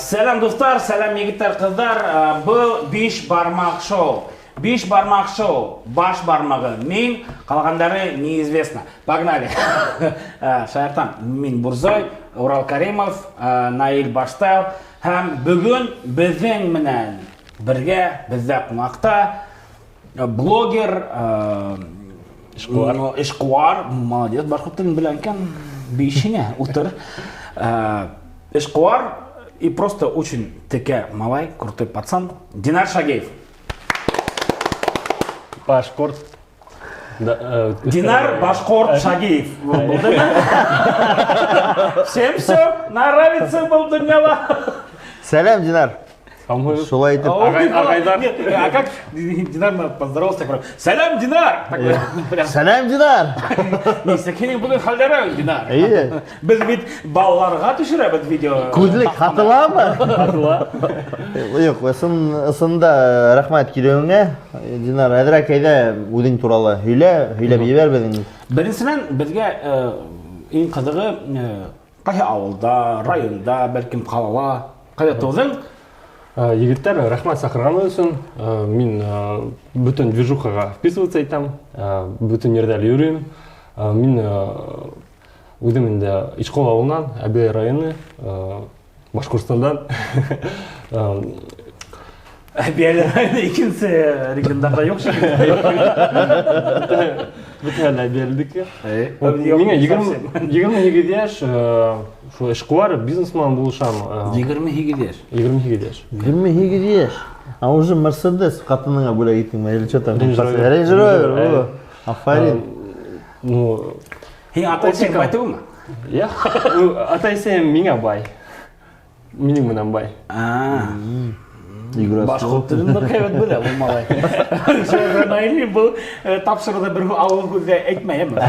Сәләм, дуҫтар, сәләм, егеттәр, ҡыҙҙар. Был Биш бармаҡ шоу. Биш бармаҡ шоу. Баш бармағы мин, ҡалғандары неизвестно. Погнали. Шаяртам. Мин Бурзой, Урал Каримов, Наил Баштайл. Һәм бөгөн беҙҙең менән бергә, беҙҙә ҡунаҡта блогер, Эшҡыуар. Ну, эшҡыуар, молодец, башҡорт телен белә икән, бишеңә утыр. Эшҡыуар и просто очень текә малай, крутой пацан, Динар Шагеев. Башҡорт. Да, Динар Башҡорт Шагеев. Булдымы? Всем все нравится был донъяла. Сәләм, Динар. Сәләм. Шулай итеп. Ағайҙар. Нет, а как Динар поздоровался? Такой: «Сәләм, Динар!» Такой, прям. Сәләм, Динар. Нисек һинең бөгөн хәлдәрең, Динар? Эйе. Беҙ бит балаларға төшөрәбеҙ видео. Күҙлек һатыламы? Һатыла. Юҡ, ысын, ысында рәхмәт килеүеңә. Динар, әҙерәк әйҙә үҙең турала һөйлә, һөйләп ебәр беҙҙең. Беренсенән, беҙгә иң ҡыҙығы ҡайһы ауылда, районда, бәлкем ҡалала, ҡайҙа тыуҙың? Егеттәр, рәхмәт саҡырғаны өсөн. Мин бөтөн движухаға вписываться итәм, бөтөн ерҙә лә йөрөйөм. Мин үҙем инде Ишҡол ауылынан, Әбйәлил районы, Башҡортостандан. Әбйәлил районы икенсе региондарҙа юҡ шикелле. Бөтәһе лә Әбйәлилдеке. Миңә 28 йәш, шул эшҡыуар, бизнесмен булышам. 28 йәш. 28 йәш. 28 йәш. А уже Мерседес ҡатыныңа бүләк иттеңме? Или что там? Range Rover. Range Rover. О, афарин. Ну, Һин атай-әсәйең бай түгелме? Я, ну, атай-әсәйем миңә бай. Минең менән бай. А, Игра башҡорт телен дә һәйбәт белә был малай. Наиль был тапшырыуҙа бер ауыҙ һүҙ ҙә әйтмәйме?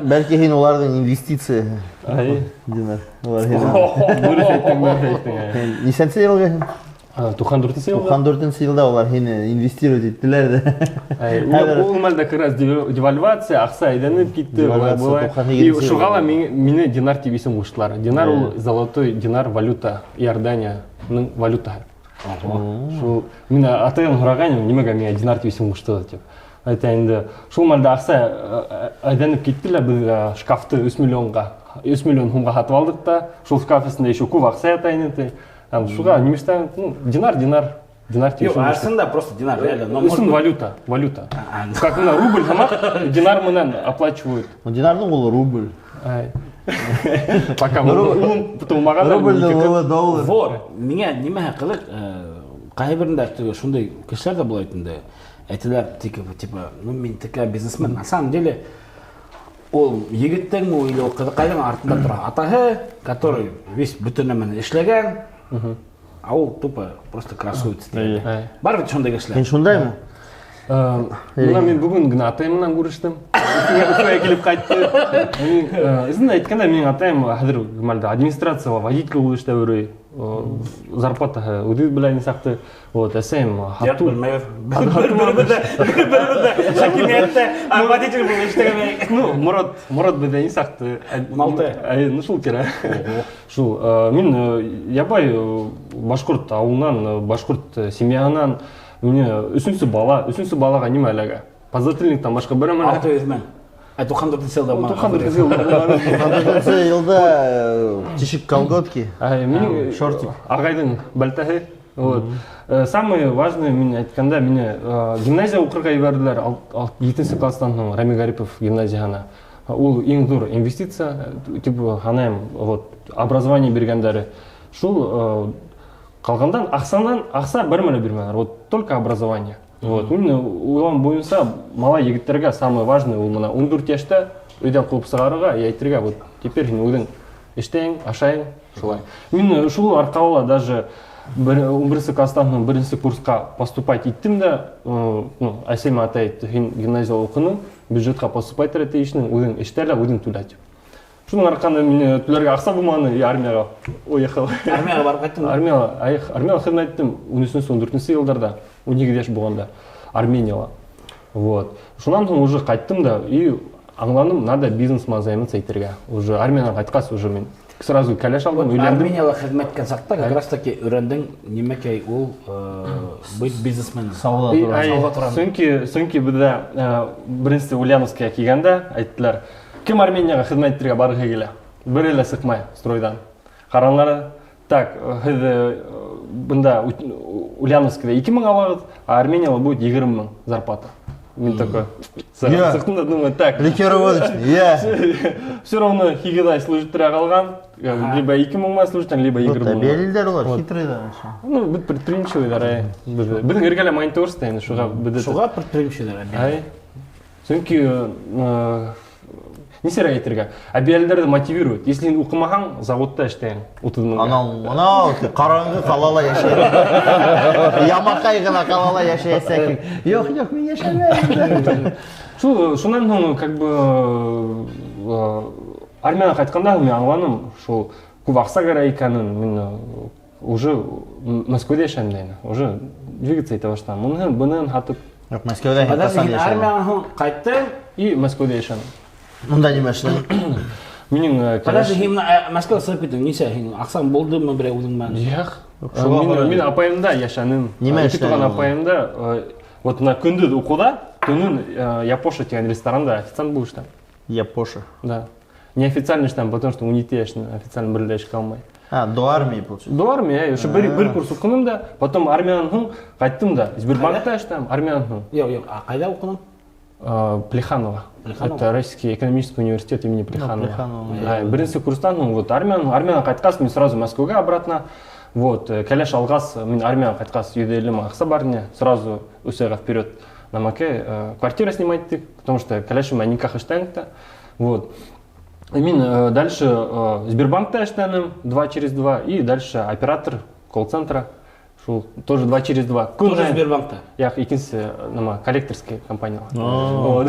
Бәлки һин уларҙың инвестицияһы, Ай, Динар. Улар һинең. Дөрөҫ әйттең, дөрөҫ әйттең. Ай. Һин нисәнсе йылғы һин? 94-нсе йылғы. 94-нсе йылда улар һине инвестировать иттеләр ҙә. Ай, Хәҙер- ул мәлдә как раз девальвация, аҡса әйләнеп китте, Девальвация былай. 98 И шуға ла йылда. Мине Динар тип исем ҡуштылар. Динар ул золотой динар валюта, Иорданияның валютаһы. Шул мин атайым һорағайным, нимәгә миңә Динар тип исем ҡушты тип. Әйтә инде, шул мәлдә аҡса әйләнеп китте лә, беҙ шкафты 3 миллионға, 3 миллион һумға һатып алдыҡ та, шул шкаф эсендә еще күп аҡса ята ине ти. Һәм шуға нимештән, ну, Динар, Динар, Динар тип Юҡ, исем ҡушты. арасында просто Динар, реально. Но Өсөн может быть- валюта, валюта. А, Как мына рубль һымаҡ, динар менән оплачивают. Ну, Динарҙың улы рубль. Ай. Пока улым тыумаған. Рубльдең улы доллар. Вот, миңә нимәһе ҡыҙыҡ, ҡайһы берендә теге шундай кешеләр ҙә була бит инде. Әйтәләр, типа, ну мин такая бизнесмен. На самом деле, ул егеттеңме или ул ҡыҙыҡайҙың артында тора атаһы, который весь бөтә нәмәне эшләгән, а ул тупо просто красуется. Ай. Бар бит шундай кешеләр. Һин шундаймы? Мына мин бөгөн генә атайым менән күрештем. Өфөгә килеп ҡайтты. Мин, ысын әйткәндә, минең атайым хәҙер мәлдә администрацияла водитель булып эшләп йөрөй. Зарплатаһы үҙе белән саҡты. Вот, әсәйем Юҡ, һатыу. белмәйбеҙ. Бер-беребеҙҙе бер-беребеҙҙе хакимиәттә водитель булып эшләгән. Ну, Морат, Морат беҙҙә саҡты. 16. Ай, ну шул тирә. Шул, мин ябай башҡорт ауылынан, башҡорт семьяһынан, мине өсөнсө бала, өсөнсө балаға нимә эләгә? Подзатыльниктан башҡа бер нәмә. 600 мең. Ә 94 йылда. 94 йылда булған. 94 йылда тишек колготки. Ай, минең Шортик. ағайҙың бәлтәһе. Вот. Самое важное, мин әйткәндә, мине гимназия уҡырға ебәрҙеләр етенсе класстан һуң Рами Гарипов гимназияһына. Ул иң ҙур инвестиция, тип һанайым, вот, образование биргәндәре. Шул ҡалғандан аҡсанан аҡса бер мәле бирмәйҙәр. Вот только образование. Вот. Мин уйлауым буйынса, малай егеттәргә самое важное ул мына 14 йәштә өйҙән ҡыуып сығарырға и әйтергә, вот теперь һин үҙең эшләйһең, ашайһың, шулай. Мин шул арҡала даже 11-нсе класстан һуң беренсе курсҡа поступать иттем дә, ну, әсәйем атай әйтте, һин гимназияла уҡының, бюджетҡа поступать итергә тейешһең, үҙең эшлә лә, үҙең түлә тип. Шуның арҡаһында мине түләргә аҡса булманы, и армияға уехал. Армияға барып ҡайттың? Армияла, армияла хеҙмәт иттем 13-14 йылдарҙа, 18 йәш булғанда, Арменияла. Вот. Шунан һуң уже ҡайттым да и аңланым, надо бизнес менән заниматься итергә. Уже армиянан ҡайтҡас, уже мин сразу кәләш алдым, өйләндем. Арменияла хеҙмәт иткән саҡта как раз таки өйрәндең, нимәкәй ул быть бизнесменом. Сауҙа И, тураһында. ай, Сауҙа тураһында. Сөнки беҙҙә беренсе Ульяновскиға килгәндә әйттеләр, кем Арменияға хеҙмәт итергә барғыһы килә? Бере лә сыҡмай стройҙан. Ҡаранылар, так, һеҙ бында Ульяновскиҙа 2000 алағыҙ, а Арменияла будет 20 000 зарплата. Мин такой, сыҡтым да думаю, так. Ликероводочный, я. Все равно һигеҙ ай служить итергә ҡалған, либо 2000 менән служить, либо 20 000. Әбйәлилдәр улар, Вот. хитрый да вообще. Ну, беҙ предприимчивыйҙар, ай. Беҙҙең эргәлә Магнитогорск та инде, шуға беҙ Шуға предприимчивыйҙар. Ай. Сөнки нисәрәк әйтергә, әбйәлилдәрҙе мотивирует. Если һин уҡымаһаң, заводта эшләйһең 30 000-ға. Анау, анау ҡараңғы ҡалала йәшәй. Ямаҡай ғына ҡалала йәшәйәсәк. Юҡ, юҡ, мин йәшәмәйем. Шул, шунан һуң, как бы, армиянан ҡайтҡанда мин аңланым, шул күп аҡса кәрәк икәнен, мин уже Мәскәүҙә йәшәйем дә инде. Уже двигаться итә башланым. Уныһын, быныһын һатып. Юҡ, Мәскәүҙә һин Подожди, ҡасан һин йәшәнең? армиянан һуң ҡайттың? И Мәскәүҙә йәшәнем. Унда нимә эшләнең? Минең Подожди, кәләш- һин бына, Мәскәүгә сығып киттең, нисә һинең аҡсаң булдымы берәй үҙең менән? Юҡ. Шуға ҡарай. Мин апайымда йәшәнем. Нимә Ике туған эшләнең? апайымда, вот бына көндөҙ уҡыуҙа, төнөн Япоша тигән ресторанда официант булып эшләнем. Япоша. Да. Неофициально эшләнем, потому что ун ете йәшенән официально бер лә эшкә алмай. А, до армии, получается. До армии, әй, ошо бер курс уҡыным да, потом армиянан һуң ҡайттым да, Сбербанкта эшләнем, армиянан һуң. Юҡ, юҡ, а ҡайҙа уҡының? Плеханова. Плеханова? Это Российский экономический университет имени Плеханова. Плеханова. Да, беренсе курстан һуң, вот, армиянан ҡайтҡас, мин сразу Мәскәүгә обратно. Вот, кәләш алғас, мин армиянан ҡайтҡас, 150 000 аҡса бар ине, сразу өс айға вперед на Маке, квартира снимать иттек, потому что кәләшем менән никах эшләнек тә. Вот. И мин дальше Сбербанкта эшләнем, 2 через 2, и дальше оператор колл-центра, шул, тоже 2 через 2. Көн Тоже һайын. Сбербанкта? Яҡ, икенсе, нәмә, коллекторский компания. Вот.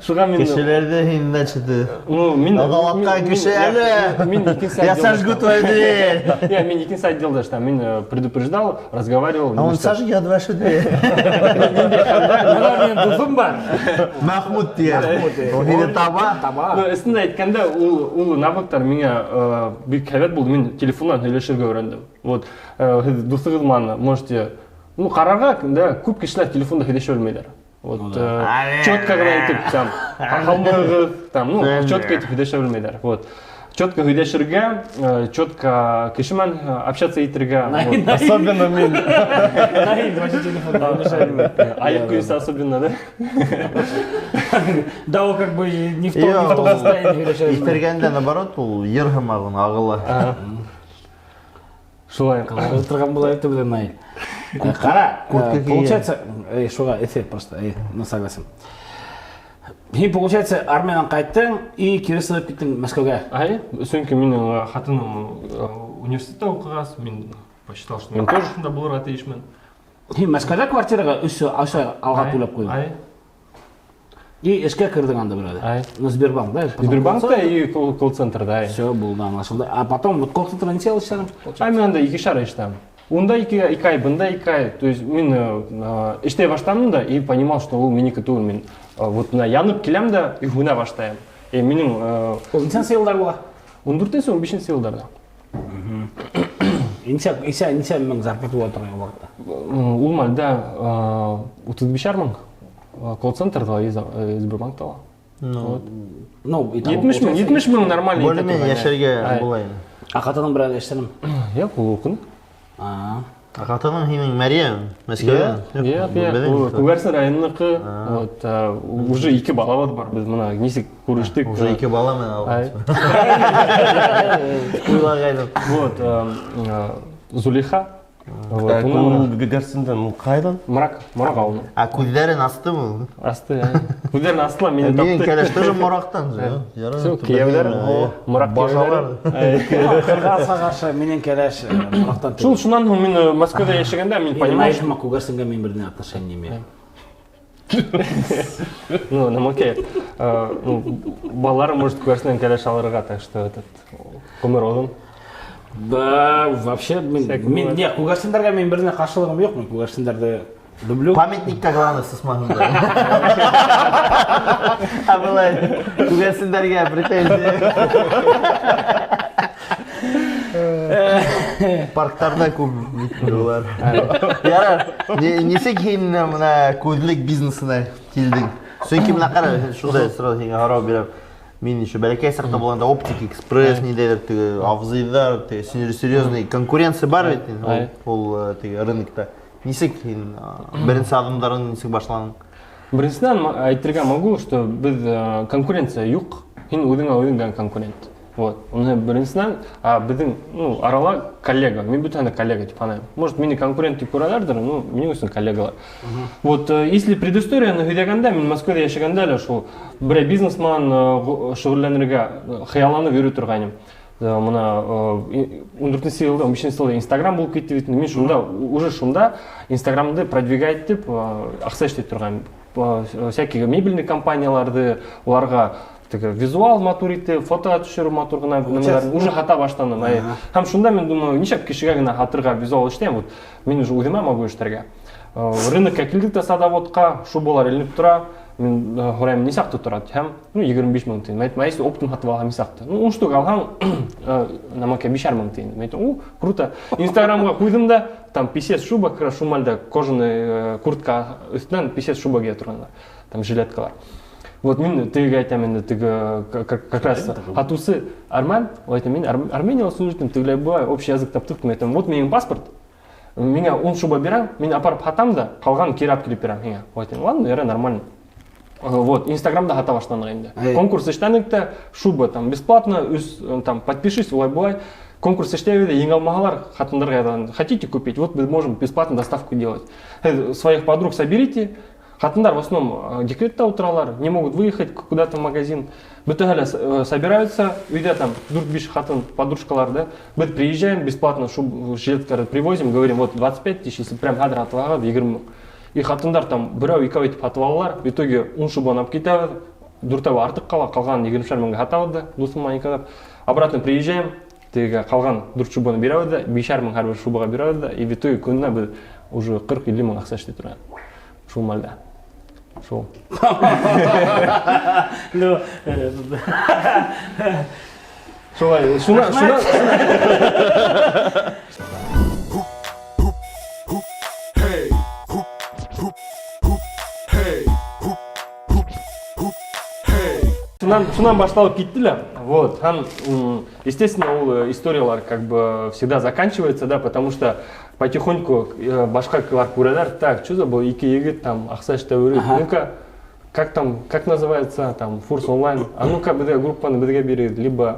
Шуға мин Кешеләрҙе һин, значит, Ну, мин Алдалатҡан кеше әле. Мин икенсе Я отделда сожгу эшләнем. твою дверь. Я, мин икенсе отделда эшләнем. Мин предупреждал, разговаривал. А он Ничего. сожгет вашу дверь. Бына минең дуҫым бар. Махмуд тигән. Махмуд, Ул һине таба. Таба. Ну, эсендә әйткәндә, ул навыктар миңә бик һәйбәт булды. Мин телефоннан һөйләшергә өйрәндем. Вот, һеҙ дуҫығыҙ менән можете, ну, ҡарарға, да, күп кешеләр телефонда һөйләшә белмәйҙәр. Вот, Ну да. четко ғына итеп, там, һаумыһығыҙ, там, ну, Сәләм. четко итеп һөйләшә белмәйҙәр. Вот. Четко һөйләшергә, четко кеше менән общаться итергә. Вот. Особенно мин. Наил, вообще телефонда һөйләшә белмәй. Аяҡ көйөсө особенно, да? Да, ул как бы не в том состоянии һөйләшә белмәй. Иҫергәндә, наоборот, ул йыр һымағын ағыла. Шулай. Ултырған була итеп беҙҙең Наил. Ҡара, Куртка кейгән. получается, шуға эфир просто, ну согласен. Һин, получается, армиянан ҡайттың и кире сығып киттең Мәскәүгә. Ай, сөнки минең ҡатыным университетта уҡығас, мин посчитал, что мин тоже шунда булырға тейешмен. Һин Мәскәүҙә квартираға өс ай алға түләп ҡуйҙың. Ай. И эшкә керҙең анда бер Ай. Ну, Сбербанк, да? Потом Сбербанкта колл-центр. и колл-центрда, ай. Все, булды, аңлашылды. А потом вот колл-центрда нисә йыл эшләнең? Ай, мин анда ике ай эшләнем. Унда 2 ай, бында 2 ай. То есть мин эшләй башланым да и понимал, что ул минеке түгел. Мин вот бына янып киләм дә и һүнә башлайым. И минең Ул нисәнсе йылдар була? 14-нсе, 15-нсе йылдарҙа. Нисә мең зарплата була торған ул ваҡытта? Ул мәлдә 35 000 колл-центрҙа и Сбербанкта ла. Ну, Ну, и там, 70 000, получается, 70 000 нормально. более-менее йәшәргә Ай. була инде. А ҡатының бер аҙ эшләнеме? Юҡ, ул уҡыны. А. А ҡатының һинең Мәрйәм, Мәскәүҙән? Юҡ, юҡ, ул Күгәрсен районыныҡы. Вот, уже ике балабыҙ бар. Беҙ бына нисек күрештек. Уже ике бала менән Ай. алған. Уйлағайным. Вот, Зулейха. Вот, Так, уның ул Күгәрсендән, ул ҡайҙан? Мораҡ ауылынан. А күҙҙәрен астымы ул? Асты, ай. Күҙҙәрен асты ла мине Минең тапты. кәләш тоже Мораҡтан же. Все, кейәүҙәр, Мораҡ Бажалар. кейәүҙәре. Ҡырғасҡа ҡаршы минең кәләш Мораҡтан. Шул шунан һуң мин Мәскәүҙә йәшәгәндә мин понимаю, Понимаешь, Күгәрсенгә мин бер ни отношение имею. Ну, намаке, ну, балалар может күгәрсендән кәләш алырға, так что этот ғүмер оҙон. Да, вообще, мин, Всякое мин, бывает. не, күгәрсендәргә мин беренә ҡаршылығым юҡ, мин күгәрсендәрҙе люблю. Памятникка главное сысмаһын. А былай күгәрсендәргә претензия. Парктарҙа күп бит улар. Ярар, нисек һин бына күҙлек бизнесына килдең? Сөнки бына ҡара, шундай сразу һиңә һорау бирәм. Мин еще бәләкәй саҡта булғанда Оптик Экспресс ниндәйҙер теге абзыйҙар, теге серьезный конкуренция бар бит инде ул теге рынокта. Нисек һин беренсе аҙымдарың нисек башланың? Беренсенән әйтергә могу, что беҙ конкуренция юҡ, һин үҙеңә үҙең генә конкурент. Вот. Уны беренсенән, а беҙҙең, ну, арала коллега, мин бөтәһен дә коллега тип һанайым. Может, мине конкурент тип күрәләрҙер, ну, минең өсөн коллегалар. Вот, если предысторияны һөйләгәндә, мин Москвала йәшәгәндә әле шул берәй бизнес менән шөғөлләнергә хыялланып йөрөй торғайным. Мына 14-нсе йылда, 15-нсе йылда Инстаграм булып китте бит. Мин шунда, уже шунда Инстаграмды продвигать итеп, аҡса эшләй торғайным. Всякие мебельный компанияларҙы, уларға теге визуал матур итеп, фото төшөрөү матур ғына нәмәләрен уже һата башланым. Әй, һәм шунда мин думаю, нишләп кешегә генә һатырға визуал эшләйем, вот мин уже үҙемә могу эшләргә. Рынокка килдек тә садоводҡа, шубалар эленеп тора. Мин һорайым, нисаҡты тора һәм, ну, 25 мең тием. Мин әйтәм, а если оптом һатып алһам нисаҡты? Ну, 10 штук алһаң, намаке бишәр мең тием. Мин әйтәм, у, круто. Инстаграмға ҡуйҙым да, там писец шуба, как раз шул мәлдә кожаный куртка өҫтөнән писец шуба кейә торғандар, там жилеткалар. Вот мин тегегә әйтәм инде, теге как раз һатыусы армян, ул әйтә, мин Арменияла служить, тегеләй былай общий язык таптыҡ, мин әйтәм, вот минең паспорт, миңә 10 шуба бирәм, мин апарып һатам да, ҡалғанын кире алып килеп бирәм һиңә. Ул әйтә, ладно, ярай, нормально. Вот, Инстаграмда һата башланыҡ инде. Конкурс эшләнек тә, шуба там бесплатно, үҙ, там подпишись, улай былай. Конкурс эшләйбеҙ ҙә, еңә алмаһалар, ҡатындарға яҙған, хотите купить, вот мы можем бесплатно доставку делать. Своих подруг соберите. Ҡатындар в основном декретта ултыралар, не могут выехать куда-то в магазин. Бөтәһе лә собираются, өйҙә там дүрт-биш ҡатын, подружкалар, да. Беҙ приезжаем, бесплатно жилеткаларҙы привозим, говорим, вот 25 тысяч, если прям хәҙер һатып алһағыҙ, 20 мең. И ҡатындар там берәү, икәү итеп һатып алалар, в итоге 10 шубаны алып китәбеҙ, дүртәүе артыҡ ҡала, ҡалғанын егермешәр меңгә һатабыҙ да, дуҫым менән икәүләп. Обратно приезжаем, тегегә ҡалған дүрт шубаны бирәбеҙ ҙә, бишәр мең һәр бер шубаға бирәбеҙ ҙә, и в итоге көнөнә беҙ уже ҡырҡ-илле мең аҡса эшләй торған. Шул мәлдә. Шул. Ну, Шулай, шуна, шуна, шунан башлалып китте лә. Вот, һәм, естественно, ул историялар как бы всегда заканчивается, да, потому что потихоньку башҡалар күрәләр, так, что за был ике егет там аҡса эшләп йөрөй, ну-ка, как там, как называется, там, Фурс онлайн, а ну-ка, беҙгә группаны беҙгә бирегеҙ, либо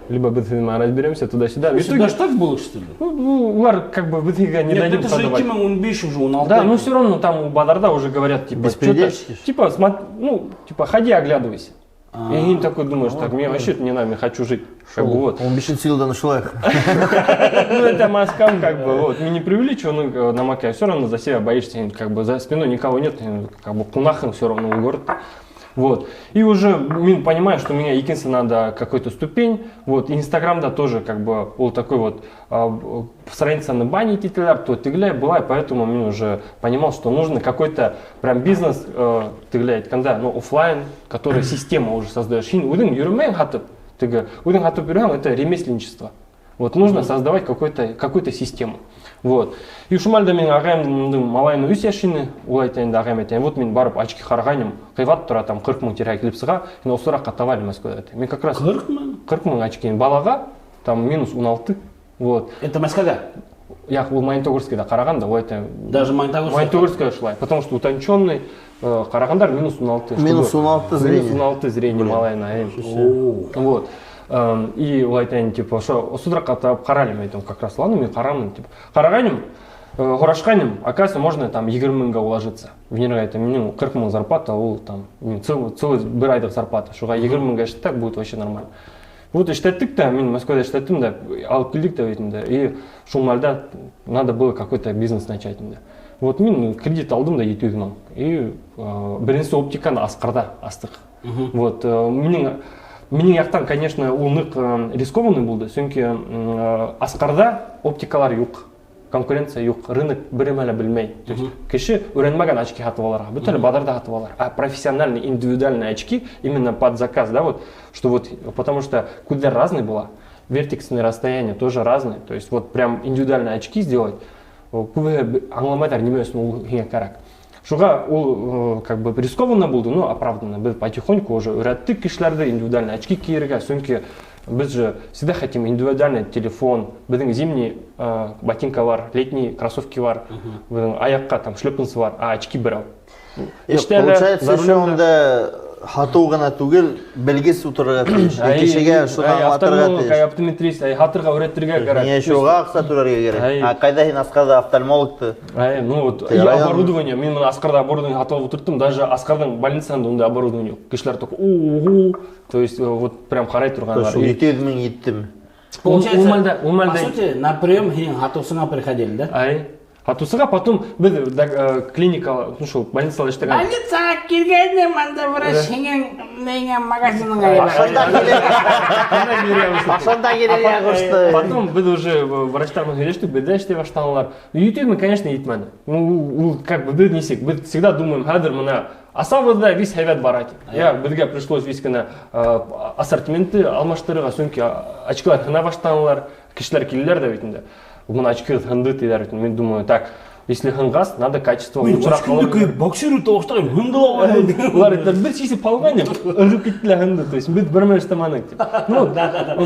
беҙ һеҙҙең менән разберемся туда-сюда. В Всегда итоге ж так было, что ли? Ну, улар как бы беҙгә не Нет, дадим это же продавать. ике мең ун биш уже, ун алты. Да, но все равно там у баҙарҙа уже говорят, типа, Беспредельщики чё-то, типа, ну, типа, ходи, оглядывайся. И им такой думаешь, так, мне вообще не надо, я хочу жить. Как бы вот. Ун бишенсе йылдан шулай. Ну, это Москва, как бы, вот. Мне не преувеличиваю, но на Маке все равно за себя боишься, как бы за спиной никого нет, как бы кунахом все равно в город. Вот. И уже мин понимаю, что меня икенсе надо какой-то ступень. Вот. И Инстаграм, да, тоже как бы был такой вот, страница на бане титулар, то тегеләй была, и поэтому мин уже понимал, что нужно какой-то прям бизнес, тегеләй әйткәндә, ну, офлайн, который система уже создаешь. Һин үҙең йөрөмәйһең һатып, теге, үҙең һатып йөрөһәң, это ремесленничество. Вот нужно создавать какую-то систему. Вот. И ошо мәлдә минең ағайымдың малайының өс йәш ине, ул әйтә инде, ағайым әйтә, вот мин барып очки ҡарағайным, ҡыйбат тора, там ҡырҡ мең тирәһе килеп сыға, һин осораҡҡа таба әле Мәскәүҙә. Мин как раз Ҡырҡ мең? Ҡырҡ мең очки балаға, там минус ун алты. Вот. Это Мәскәүҙә? Яҡ, ул Магнитогорскийҙа ҡараған да, ул әйтә. Даже Магнитогорскийҙа? Магнитогорскийҙа шулай, потому что утонченный, ҡарағандар минус ун алты, чтобы Минус ун алты зрение. Минус ун алты зрение малайына, әй. О. Вот. И ул әйтә, типа, ошо осораҡҡа табып ҡара әле, мин әйтәм, как раз, ладно, мин ҡарамын, типа, ҡарағайным, һорашҡайным, оказывается, можно там егерме меңгә уложиться. Венера әйтә, минең ҡырҡ мең зарплата, ул там, мин целый бер айлыҡ зарплата, шуға егерме меңгә эшләтһәк, будет вообще нормально. Вот эшләттек тә, мин Москвала эшләттем дә, алып килдек тә бит инде. И шул мәлдә надо было какой-то бизнес начать инде. Вот мин кредит алдым да 700 мең. И беренсе оптиканы Асҡарҙа астыҡ. Вот, минең яҡтан, конечно, ул ныҡ рискованный булды, сөнки Асҡарҙа оптикалар юҡ, конкуренция юҡ, рынок бер нәмә лә белмәй. То есть кеше өйрәнмәгән очки һатып алырға, бөтә әле баҙарҙа һатып алалар. А профессиональные, индивидуальные очки именно под заказ, да, вот, что вот, потому что күҙҙәр разный була, вертексные расстояния тоже разные, то есть вот прям индивидуальные очки сделать, күбеһе аңламайҙар, нимә өсөн ул һиңә кәрәк. Шуға ул как бы рискованно булды, но оправданно. Беҙ потихоньку уже өйрәттек кешеләрҙе индивидуальный очки кейергә, сөнки беҙ же всегда хотим индивидуальный телефон, беҙҙең зимний ботинка бар, летний кроссовки бар, беҙҙең аяҡҡа там шлепанцы бар, а очки берәү. Юҡ, Эштә лә, получается, за еще рулем дә. унда һатыу ғына түгел, белгес ултырырға тейеш. Ай, Кешегә шуны ай, аңлатырға офтальмолог, тейеш. ай, оптометрист, ай, һатырға өйрәтергә кәрәк. Ниңә еще уға аҡса түләргә кәрәк? Ай. А ҡайҙа һин Асҡарҙа офтальмологты? Ай, ну вот, Ты и район- оборудование, мин бына Асҡарҙа оборудование һатып алып ултырттым, даже Асҡарҙың больницаһында ундай оборудование юҡ. Кешеләр только ого, то есть вот прям ҡарай торғандар. Шул И 700 мең еттеме? Получается, ул мәлдә- по сути, на прием һинең һатыусыңа приходили, да? Ай, һатыусыға потом беҙ да, клиника, ну шул больницала эшләгән. Больницаға килгәндә мында врач һинең ниңә магазиныңа Ашанда килә. Ашанда килергә ҡушты. Потом беҙ уже врачтар менән һөйләштек, беҙҙә эшләй башланылар. 700 мең, конечно, етмәне. Ну, ул как бы беҙ нисек, беҙ всегда думаем, хәҙер бына асабыҙ да весь һәйбәт бара тип. Я беҙгә пришлось весь кенә ассортиментты алмаштырырға, сөнки очкилар һына башланылар, кешеләр киләләр ҙә бит инде. Бына очки һынды тиҙәр бит. Мин думаю, так, если һынғас, надо качество лучшыраҡ алырға. Боксер үтә башлаған, һынды ла. Улар әйтәләр, беҙ сисеп ҡалған тип, ырғып китте лә һынды. То есть беҙ бер мәл эшләмәнек тип. Ну,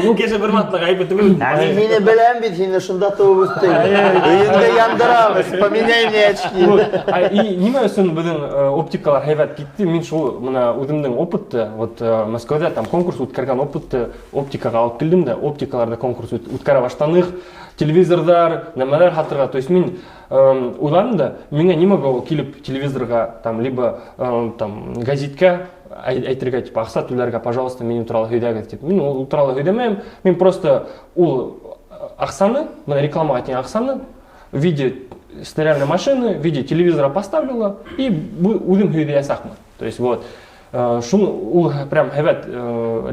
Ну, кеше бер матлыҡ ғәйеп түгел. Ә мин һине беләм бит, һине шунда тыуып үҫтең. Өйөңдә яндырабыҙ, поменяй мне очки. Вот. А, и нимә өсөн беҙҙең оптикалар һәйбәт китте, мин шул бына үҙемдең опытты, вот Мәскәүҙә там конкурс үткәргән опытты оптикаға алып килдем дә, оптикаларҙа конкурс үткәрә башланыҡ, телевизорҙар, нәмәләр һатырға. То есть мин уйланым да, миңә нимәгә ул килеп телевизорға, там, либо там гәзиткә әйтергә, типа, аҡса түләргә, пожалуйста, минең турала һөйләгеҙ тип. Мин ул турала һөйләмәйем, мин просто ул аҡсаны, бына рекламаға тигән аҡсаны в виде стиральной машины, в виде телевизора поставлю и үҙем һөйләйәсәкмен. То есть вот, шуны ул прям һәйбәт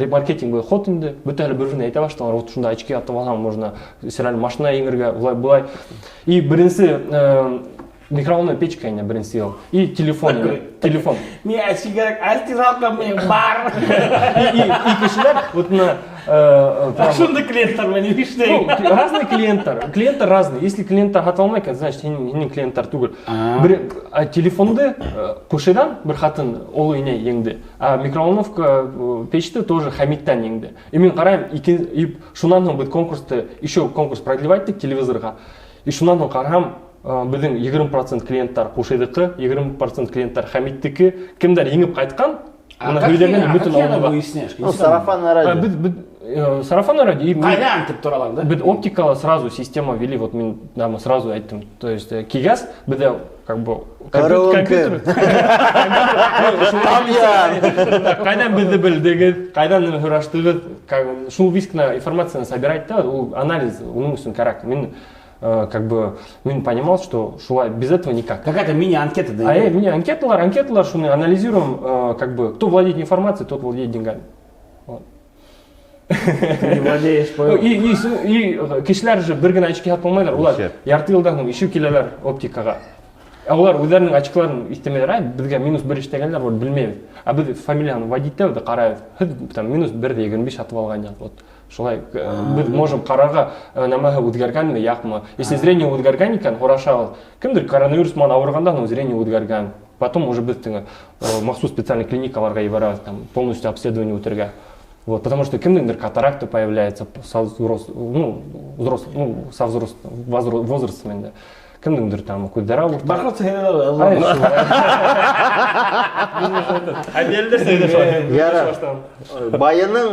ремаркетинговый ход инде, бөтәһе лә бер-береһенә әйтә башланылар, вот шунда очки һатып алһаң, можно стиральный машина еңергә, улай былай. И беренсе микроволновая печка инде беренсе йыл. И телефон инде, телефон. Мин очки кәрәк, а стиралка минең бар. И кешеләр вот на прям Шундай клиенттар менән эшләй. Ну, разные клиенттар. Клиенттар разные. Если клиенттар һатып алмай икән, значит, һинең клиенттар түгел. Бер телефонды күршедән бер ҡатын оло инәй еңде. А микроволновка печте тоже Хамиттән еңде. И мин ҡарайым, и шунан һуң беҙ конкурсты, еще конкурс продлевать иттек телевизорға. И шунан һуң ҡараһам, беҙҙең 20% клиенттар Ҡушыйҙыҡы, 20% клиенттар Хамиттеке. Кемдәр еңеп ҡайтҡан, А бына как һөйләгән а бөтөн как һин ауылға. выясняешь? Ну, сарафанное А, радио. беҙ, сарафанное радио. И Ҡайҙан тип торалар, да? Беҙ оптикала сразу система ввели, вот мин нам сразу әйттем. То есть кигәс беҙҙә как бы Караоке. компьютер. Там я. Так, ҡайҙан беҙҙе белдегеҙ, ҡайҙан һораштығыҙ, как бы, шул весь кенә информацияны собирать да, ул анализ уның өсөн кәрәк. Мин как бы мин понимал, что шулай без этого никак. Какая-то мини-анкета, да? А мини-анкеталар, анкеталар, шуны анализируем, как бы, кто владеет информацией, тот владеет деньгами. Вот. Ты не владеешь, Ну, понял? и кешеләр же бер генә очки һатып алмайҙар, улар Нисек? ярты йылдан һуң еще киләләр оптикаға. Ә улар үҙҙәренең очкиларын иҫтәмәйҙәр, ай, беҙгә минус бер эшләгәндәр, вот белмәйбеҙ. Ә беҙ фамилияны вводить итәбеҙ ҙә ҡарайбыҙ. Һеҙ там минус бер ҙә 25 һатып алған яҡ. Вот. Шулай, беҙ можем ҡарарға, нәмәһе үҙгәргәнме, яҡмы. Если зрение үҙгәргән икән, һорашабыҙ. Кемдер коронавирус менән ауырғанда, ну, зрение үҙгәргән. Потом уже беҙ теге, махсус специальный клиникаларға ебәрәбеҙ, там полностью обследование үтергә. Вот, потому что кемдеңдер катаракта появляется со ну, взрослым, ну, со возрастом инде. Кемдеңдер там күҙҙәре ауырта. Башҡортса һөйләй Ай, шулай. Әбиәлдер һөйләшә. Ярар. Байының,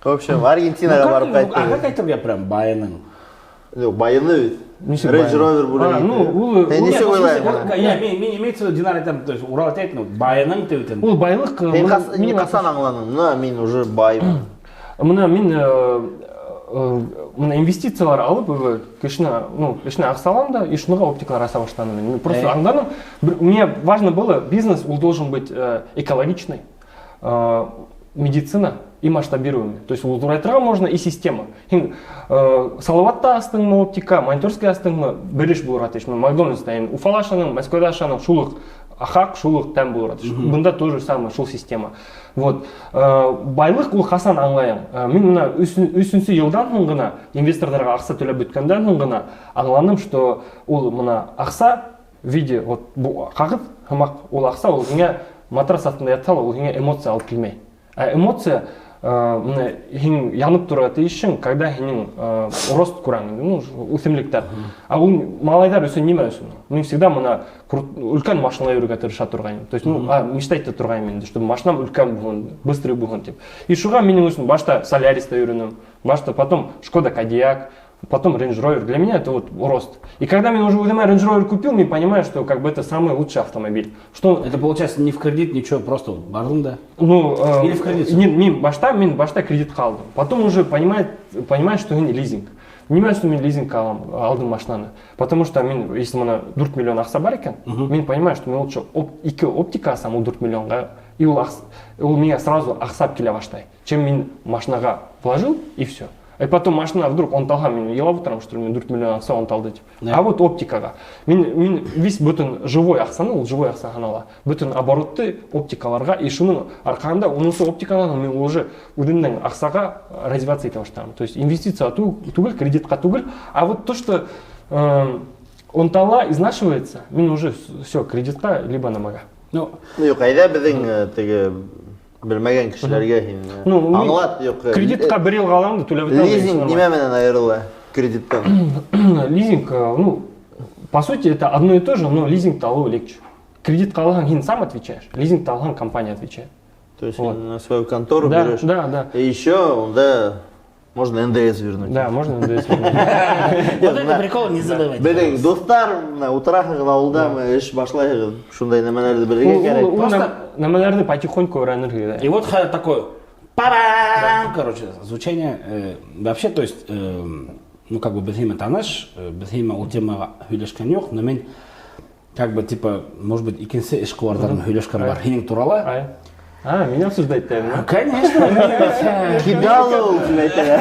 в общем, Аргентинаға барып А как ҡайтты. әйтергә прям байының? Юҡ, байыны бит. Нисек Range байыны? Rover бүләк А, ну, итте. ул- Һин ул- нисек уйлайһың? Я, мин имеется в виду, Динар әйтәм, то есть Урал әйтә, ну, байының тип әйтәм. Ул байлыҡ, Һин ҡасан аңланың? Мына мин уже баймын. Мына мин Мына инвестициялар алып, кешене, ну, кешене аҡса алам да, и шуныға оптикалар аса башланым. Мин просто аңланым, мне важно было, бизнес, он должен быть экологичный, медицина и масштабируемый. То есть ул ҙурайтырға можно и система. Һин Салаватта астыңмы оптика, Монтерский астыңмы, бер эш булырға тейеш. Макдональдста һин Уфала ашаның, Мәскәүҙә ашаның, шул уҡ хаҡ, шул уҡ тәм булырға тейеш. Бында то же самое, шул система. Вот. Байлыҡ ул ҡасан аңлайым. Мин мына өсөнсө йылдан һуң ғына инвесторҙарға аҡса түләп бөткәндән һуң ғына аңланым, что ул мына аҡса в виде вот ҡағыҙ һымаҡ, ул аҡса ул һиңә матрас аҫтында ятһа ла, ул һиңә эмоция алып килмәй. Ә эмоция мына һин янып торорға тейешһең, когда һинең рост күрәң, ну, үҫемлектәр. Ә ул малайҙар өсөн нимә өсөн? Мин всегда мына өлкән машинала йөрөргә тырыша торғайным. То есть, ну, мечтать итә торғайным инде, чтобы машинам өлкән булһын, быстрый булһын тип. И шуға минең өсөн башта Соляриста йөрөнөм, башта потом Шкода Кодиак, потом Range Rover. Для меня это вот рост. И когда я уже үҙемә Range Rover купил, я понимаю, что как бы это самый лучший автомобиль. Что Это получается не в кредит, ничего, просто вот барҙың да. Ну, Или в кредит? Не, мин башта кредит алдым. Потом уже понимает, что мин лизинг. Нимә өсөн мин лизинг алам, алдым машинаны? Потому что мин, если мына 4 миллион аҡса бар икән, мин понимаю, что мин лучше ике оптика алсам ул 4 миллионға, и ул миңә сразу аҡсап килә башлай, чем мин машинаға вложил, и все. И потом машина вдруг онталһа, мин илап ултырам, что ли, мин 4 миллион аҡса онталды тип. А вот оптикаға. Мин весь бөтөн живой аҡсаны, ул живой аҡса һанала. Бөтөн оборотты оптикаларға, и шуның арҡаһында уныһы оптиканан мин уже үҙемдең аҡсаға развиваться итә башланым. То есть инвестиция түгел, кредитҡа түгел, а вот то, что онтала, изнашивается, мин уже все, кредитҡа либо нәмәгә. Ну, Ну, юҡ, әйҙә беҙҙең теге белмәгән кешеләргә һин Ну, аңлат, юҡ. Кредитҡа бер йылға алам да түләп бөтәм. Лизинг нимә менән айырыла кредиттан? Лизинг, ну, по сути, это одно и то же, но лизинг алыу легче. Кредит алһаң, һин сам отвечаешь, лизинг алһаң, компания отвечает. То есть Вот. на свою контору Да, берешь. да. И еще унда можно НДС вернуть. Да, можно НДС вернуть. Вот это прикол не забывайте. Беҙҙең дуҫтар, мына ултыраһығыҙ ауылда, эш башлайһығыҙ, шундай нәмәләрҙе белергә кәрәк. Ул Просто- нәмәләрҙе потихоньку өйрәнергә. И вот такой парам, короче, звучание. Вообще, то есть, ну, как бы беҙ һинең таныш, беҙ һинең ул темаға һөйләшкән юҡ, но мин как бы, типа, может быть, икенсе эшҡыуарҙар менән һөйләшкән бар һинең турала. Ай. А, меня обсуждать тәме? Конечно, мин бит, Кидал ул тип әйтәләр.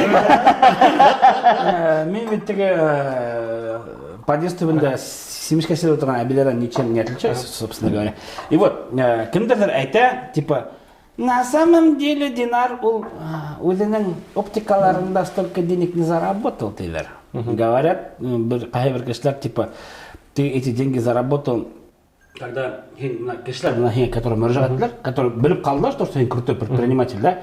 Мин бит теге подъезд төбөндә семечка һибеп ултырған әбейҙәрҙән ничем не отличаюсь, собственно говоря. И вот, кемдерҙер әйтә, типа, на самом деле Динар ул үҙенең оптикаларында столько денег не заработал, тиҙәр. Говорят, бер ҡайһы бер кешеләр, типа, ты эти деньги заработал, когда һин мына кешеләр мына һиңә, которые мөрәжәғәт иттеләр, которые белеп ҡалдылар, что һин крутой предприниматель, да,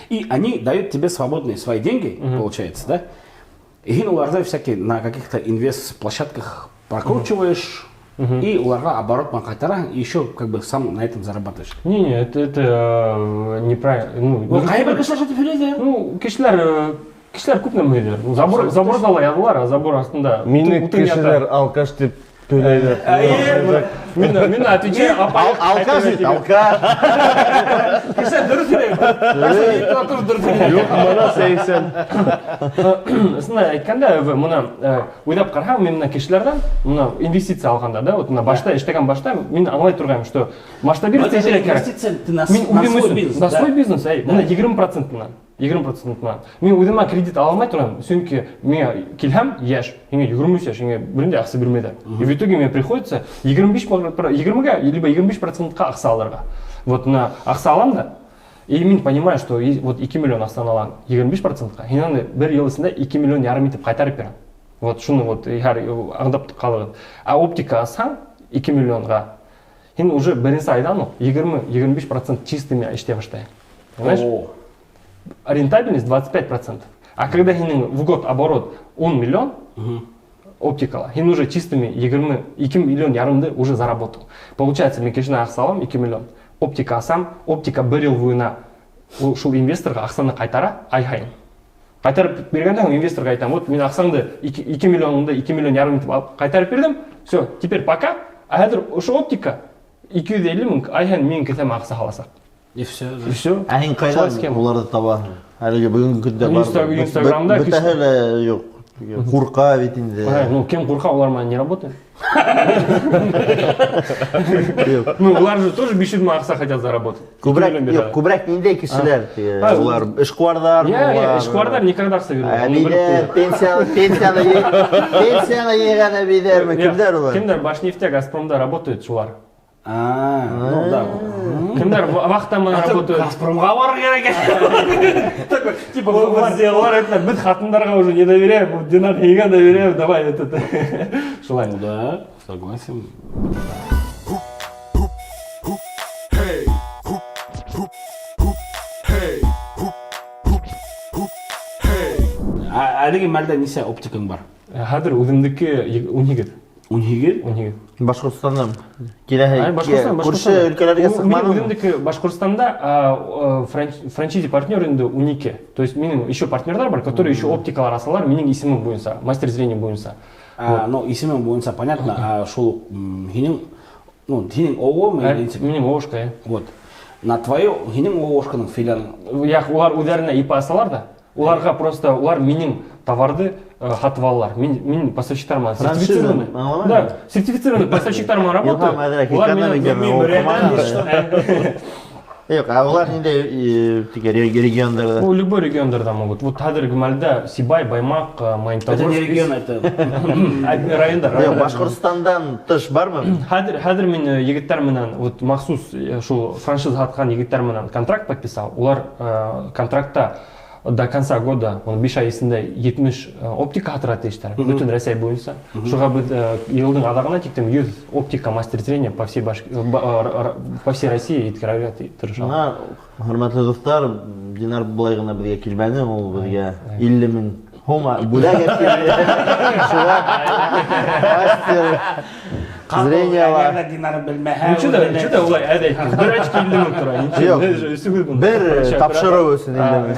и они дают тебе свободные свои деньги, получается, да, и һин уларҙы всякие на каких-то инвест-площадках прокручиваешь, и уларға оборот менән ҡайтараһың, и еще как бы сам на этом зарабатываешь. Не, это неправильно. Ну, Ну, ҡайһы бер кешеләр шулай һөйләй. Ну, кешеләр күп нәмә һөйләй. Ну, заборҙа ла яҙалар, а забор аҫтында Мине утын ята. кешеләр алкаш тип һөйләйҙәр. Мин отвечаю, апай. Алкаш бит, алкаш. Кешеләр дөрөҫ һөйләй. Кешеләр тоже дөрөҫ һөйләй. Юҡ, мына 80. Ысынлап әйткәндә, мына уйлап ҡараһаң, мин мына кешеләрҙән мына инвестиция алғанда, да, вот мына башта эшләгән башта мин аңлай торғайным, что масштабироваться Это же итергә кәрәк. инвестиция ты на, Мин на үҙем свой өсөн, бизнес. на да. свой бизнес, әй, мына 20%-нан, 20%-нан. Мин үҙемә кредит ала алмай торам, сөнки миңә килһәм, йәш, һиңә 23 йәш, һиңә берендә аҡса бирмәйҙәр. И в итоге мне приходится 25, 20-гә либо 25%-ҡа аҡса алырға. Вот мына аҡса алам да, и мин понимаю, что вот 2 миллион аҡсаны алам 25%-ҡа, һин аны бер йыл эсендә 2 миллион ярым итеп ҡайтарып бирәм. Вот шуны вот һәр аңлап ҡалығыҙ. А оптика алһаң 2 миллионға, һин уже беренсе айҙан уҡ 20-25% чистыми эшләй башлайһың. Понимаешь? О. Рентабельность 25%. А когда һинең в год оборот 10 миллион, оптикала, һин уже чистыми 22 миллион ярымды уже заработал. Получается, мин кешенән аҡса алам 2 миллион. Оптика алсам, оптика бер йыл буйына шул инвесторға аҡсаны ҡайтара ай һайын. Ҡайтарып биргәндән һуң инвесторға әйтәм, вот мин аҡсаңды 2 миллионыңды 2 миллион ярым итеп алып ҡайтарып бирҙем, все, теперь пока, а хәҙер ошо оптика 250 мең ай һайын минең кеҫәмә аҡса һаласаҡ. И все. И все. Ә һин Шулай ҡайҙан схема. уларҙы табаһың? Әлеге бөгөнгө көндә бар. Инстаграмда Бөтәһе лә юҡ. Ҡурҡа бит инде. Ай, ну, кем ҡурҡа, улар менән не работает. Юҡ. Ну, улар же тоже 500 мең аҡса хотят заработать. Күберәк, 2 миллион юҡ, бирә. күберәк ниндәй кешеләр? Теге, А, Улар эшҡыуарҙар, Я, я, эшҡыуарҙар никогда аҡса бирмәй. Уны белеп Әбейҙәр, ҡуй. пенсияны йыйған әбейҙәрме? Я, Кемдәр улар? Кемдәр Башнефтя, Газпромда работают шулар. А, ну да. Кемдәр вахта менән работают. Газпромға барыр кәрәк. Такой, типа, Улар улар әйтәләр, беҙ ҡатындарға уже не доверяем, вот Динар һиңә доверяем, давай этот. Шулай. Ну да, согласен. Hey, hey, hey. Әлеге мәлдә нисә оптикаң бар? Хәҙер үҙемдеке 18. 18? 18. Башҡортостанда киләһе Ай, Башҡортостан, күрше Башҡортостан. өлкәләргә Мин сыҡманыңмы? үҙемдеке Башҡортостанда франчайзи партнер инде 12. То есть минең еще партнерҙар бар, которые еще оптикалар асалар, минең исемем буйынса, мастер зрения буйынса. А, ну, исемең буйынса понятно, а шул һинең, ну, һинең ООО Ә, или нисек? Минең ООшка, я. Вот. На твою, һинең ООшканың филиалын. Яҡ, улар үҙҙәренә ИП асалар ҙа, уларға просто, улар минең товарҙы һатып алалар. Мин поставщиктар менән Франшиза, сертифицированный. аңламайым. Да, сертифицированный поставщиктар менән работаю. Илһам әҙерәк Улар минең- экономиканы мин уҡымаған. Юҡ, ә улар ниндәй теге региондарҙа? Ну, любой региондарҙа могут. Вот хәҙерге мәлдә Сибай, Баймаҡ, Магнитогорск. Это не регион, это... Райондар, Юҡ, райондар. Башҡортостандан тыш бармы? Хәҙер мин егеттәр менән, вот махсус шул франшиза һатҡан егеттәр менән контракт подписал. Улар контрактта до конца года, он 5 ай эсендә 70 оптика һатырға тейештәр, бөтөн Рәсәй буйынса. Шуға беҙ йылдың аҙағына тиклем 100 оптика мастер зрения по всей Баш-, э, ба-, э, р- по всей России еткерергә тырышабыҙ. Бына, хөрмәтле дуҫтар, Динар былай ғына беҙгә килмәне, ул беҙгә 50 мең һум бүләк итте. Шуға мастер зрения Әгәр Динар белмәһә, Ну, что да, улай әҙ әйттең. Бер очки 50 мең тора. Ничего, Юҡ. это же өҫөгөҙ бында. Бер Короче, тапшырыу өсөн 50 мең.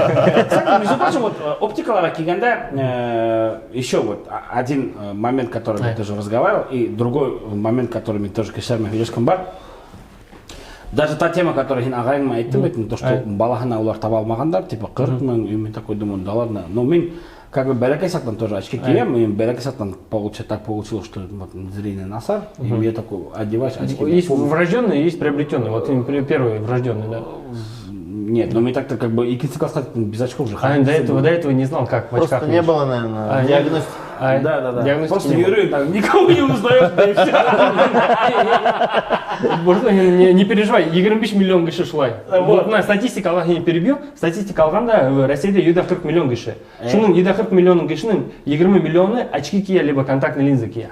Кстати, между прочим, вот оптикаларға килгәндә, еще вот один момент, который я тоже разговаривал, и другой момент, который мин тоже кешеләр менән һөйләшкән бар. Даже та тема, которую һин ағайың менән әйттең бит, то, что балаһына улар таба алмағандар, типа 40 мең, и мин такой думаю, да ладно. Но мин как бы бәләкәй саҡтан тоже очки кейәм, и бәләкәй саҡтан так получилось, что вот зрение насар, и мне такой одеваешь очки. Есть врожденные, есть приобретенные. Вот им первый врожденный, да. Нет, но мне так-то как бы икенсе классҡа без очков же А ходил. до этого не знал, как в очках Просто не видишь. было, наверное, А, диагностики. А, Да. диагностики Просто не было. йөрөйөм, там никого не узнаешь, да и все. Может, не переживай, 25 миллион кеше шулай. Вот, на статистика алған, не перебью, статистика алғанда Россияда 140 миллион кеше. Шуның 140 миллион кешенең 20 миллионы очки кейә, либо контактный линза кейә.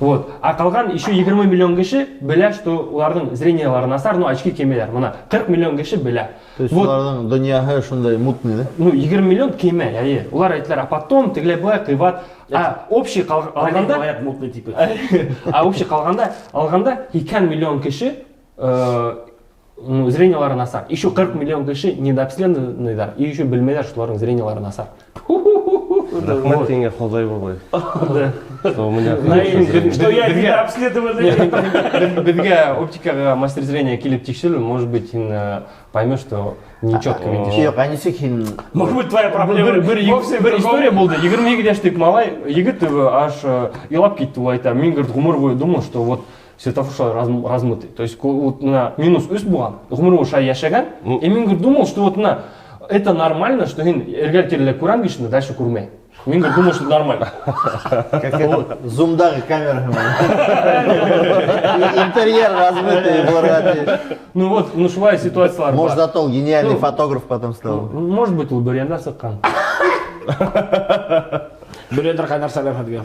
Вот. А ҡалған еще 20 миллион кеше белә, что уларҙың зрениелары насар, но очки кеймәйҙәр. Мына 40 миллион кеше белә. То есть Вот. уларҙың донъяһы шундай мутный, да? Ну, 20 миллион кеймәй, әйе. Улар әйтәләр, а потом тегеләй былай ҡыйбат. А общий алғанда, Говорят, мутные типы. а общий ҡалғанда, алғанда 2 миллион кеше ну, зрениелары насар. Еще 40 миллион кеше недообследованныйҙар и еще белмәйҙәр, что уларҙың зрениелары насар. Рәхмәт һиңә, Хоҙай бабай. Да. Что у меня На- хорошее зрение. Что я недообследованный. Беҙгә оптикаға мастер зрения килеп тикшерел, может быть, һин поймешь, что нечетко видишь. Юҡ, ә нисек һин Может быть, твоя проблема Бер, вовсе в бер другом. история булды. 22 йәшлек малай, егет аж илап китте, ул әйтә. Мин, говорит, ғүмер буйы думал, что вот светофор шулай размытый. То есть вот на минус өс булған, ғүмер буйы шулай йәшәгән. И мин, говорит, думал, что вот на это нормально, что һин эргә-тирәлә күрәм кешене, дальше күрмәй. Мин, говорит, думал, что это нормально. Как это, зумдағы камера. Интерьер размытый булырға тейеш. Ну вот, ну шулай ситуациялар Может, бар. зато он гениальный Ну, фотограф потом стал. Может быть, ул Бөрйәндә сыҡҡан. Бөрйәндәр ҡайнар сәләм һеҙгә.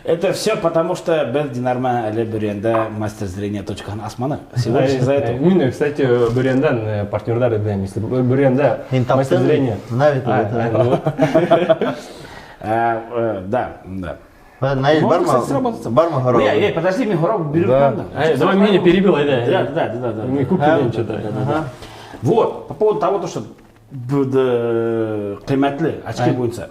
Это все потому, что беҙ Динар менән әле Бөрйәндә мастер зрения точкаһын асманы. Всего лишь из-за этого. Мин, кстати, Бөрйәндән партнерҙар эҙләйем. Если Бөрйәндә Һин мастер таптың? зрения. Бына бит А, ул. а, ну вот. Да. Наиль, Можно, бармы? кстати, сработаться. Бармы һорау? Не, подожди, мин һорау биреп Да. торам. Ай, давай меня перебил, айда. Да. Мин күп килгән что-то. Да. Вот, по поводу того, то, что ҡиммәтле очки Ай. буйынса.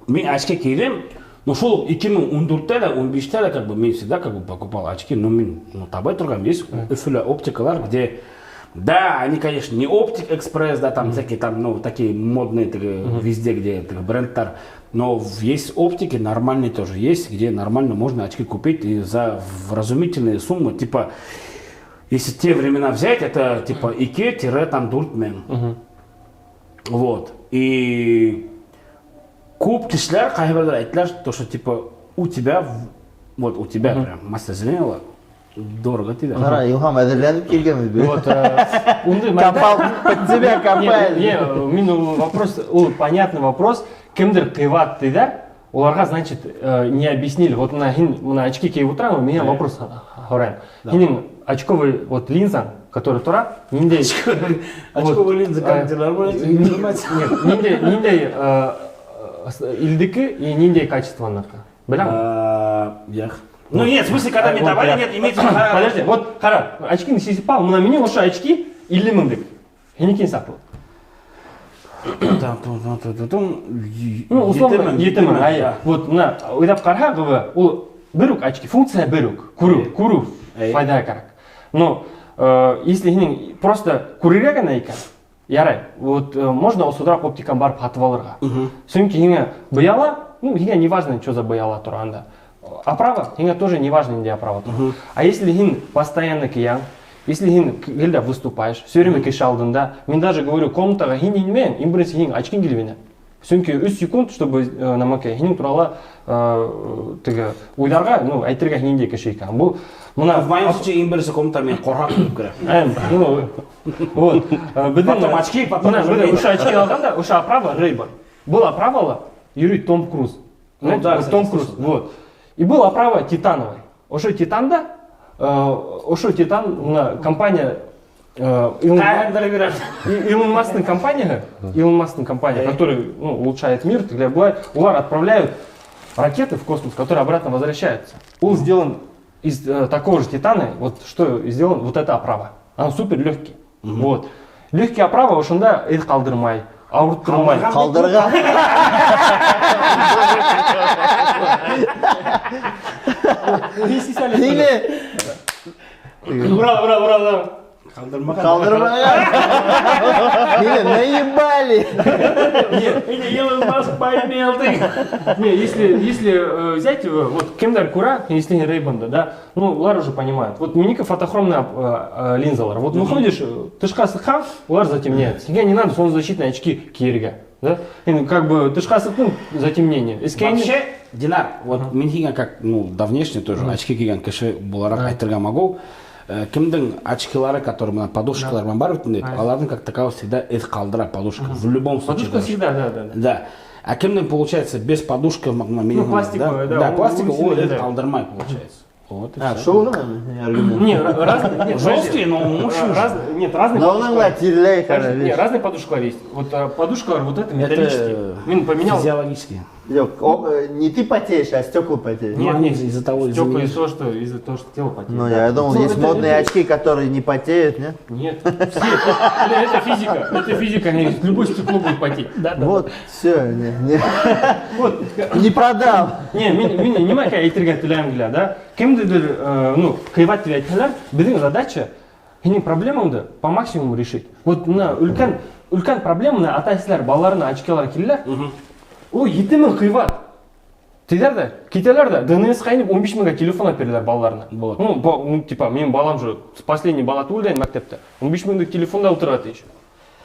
Мин очки кейҙем, но шул 2014-тә лә, 15-тә лә, как бы, мин всегда как бы покупал очки, но мин, ну, табай торған, есть Өфөлә оптикалар, где Да, они, конечно, не Оптик Экспресс, да, там всякие там, ну, такие модные везде, где брендтар, но есть оптики нормальные тоже есть, где нормально можно очки купить и за вразумительные суммы, типа, если те времена взять, это типа ике-там дүрт мең. Вот. И күп кешеләр ҡайһы әйтәләр, то, что типа у тебя, вот у тебя прям мастер зрения дорого тиҙәр. Ҡара, Илһам әҙерләнеп килгән бит. Вот, ундай Копал под тебя копали. Не, мин ул вопрос, ул понятный вопрос. Кемдер ҡыйбат тиҙәр, уларға, значит, не объяснили. Вот мына һин мына очки кейеп ултыраң, мин вопрос һорайым. Һинең очковый вот линзаң, который тора, ниндәй Очковый линза как нормально? Нет, ниндәй илдеке и ниндәй качествоныҡы. Беләңме? Юҡ. Ну нет, в смысле, когда мне давали, нет, имеется в виду. Подожди, вот, ҡара, очкиңде сисеп ал, мына минең ошо очки 50 меңлек. Һинеке нисә була? Ну, условно, 7 мең. Ай, вот, мына, уйлап ҡараһаң, ул бер үк очки, функция бер үк, күреү, файҙа кәрәк. Но, если һинең просто күрергә генә икән, ярай, вот можно осһоҙораҡ оптиканан барып һатып алырға. Сөнки һиңә быяла, ну, һиңә не важно, что за быяла тора анда. Оправа, һиңә тоже не важно, ниндәй оправа тора. А если һин постоянно кейәң, если һин гел дә выступаешь, все время кеше алдында, мин даже говорю, комнатаға һин инмәйең, иң беренсе һинең очкиң килеп инә. Сөнки 3 секунд, чтобы намакай, һинең турала теге уйларға, ну, әйтергә һин ниндәй кеше икән. Бу мына В моем случае иң беренсе комната мин ҡурҡаҡ булып керә. Ну, вот. Беҙҙең Потом очки, потом мына уже беҙҙең мин. ошо очки алғанда, ошо оправа Ray-Ban. Был оправала йөрөй Том Круз. Ну Знаете, да, вот кстати, Том Круз. слышал. Вот. И был оправа титановый. Ошо титанда, ошо титан, мына компания Ҡайҙандыр бирә. Илон Масктың компанияһы, Илон Масктың компания, которая, ну, улучшает мир, для былай, улар отправляют ракеты в космос, которые обратно возвращаются. Он сделан из такого же титана, вот что сделан, вот эта оправа. Она супер легкий. Вот. Легкий оправа ошонда эҙ ҡалдырмай, ауырттырмай. Ҡалдырған. Һине Ура, ура, ура, ура. Ҡалдырмаған. ҡалдырмаған. Һине наебали. Нет, Или Илон Маск поимел ты. Не, если взять, вот кемдер күрә, если не Ray-Ban, да, ну, улар уже понимают. Вот минеке фотохромная линзалар. Вот выходишь, тышҡа сыҡһаң, улар затемняется. Һиңә не надо солнцезащитные очки кейергә, да? Инде как бы тышҡа сыҡтың, затемнение. Эскә Вообще, Динар, вот мин һиңә как, ну, давнешний тоже очки кейгән кеше булараҡ әйтергә могу. Кемдең очкилары, которые мына подушкалар менән бар бит инде, аларҙың как таковой всегда эҙ ҡалдыра подушка. В любом случае. Подушка короче. всегда, да. Да. А кемдең получается без подушки, мына минең, Ну, пластиковая, да, Да, он пластиковая, сильно ул эҙ да. ҡалдырмай получается. Вот и А, всё. шул аргумент. Не, разные, нет, Жесткие, но подожди. мощные. Нет, разные Но уның ла тирләй Подожди, ҡара. не, разные подушкалар есть. Вот подушкалар вот это металлические. Это Мин поменял. физиологически. Юҡ, не ты потеешь, а стекла потеют. Ну, они из-за того, из-за Стекла меня. из-за того, что из-за того, что тело потеет. Ну, я думал, Ну, есть модные очки, которые не потеют, нет? Нет, все, это физика, это физика, не, любое стекло будет потеть. Да, да. Вот, все, не, не, Вот, не продал. не, мин нимә әйтергә теләйем килә, да? Кемделер, ну, ҡыйбат тип әйтһәләр, беҙҙең задача һинең проблемаңды по максимуму решить. Вот мына өлкән проблема мына ата-әсәләр балаларына очкилар киләләр. Ул 7 мең ҡыйбат. Тиҙәр ҙә, китәләр ҙә, ДНС-ҡа инеп 15 меңгә телефон алып бирәләр балаларына. Вот. Ну, ну, типа, минең балам же последний бала түгел инде мәктәптә. 15 меңлек телефонда ултыра еще.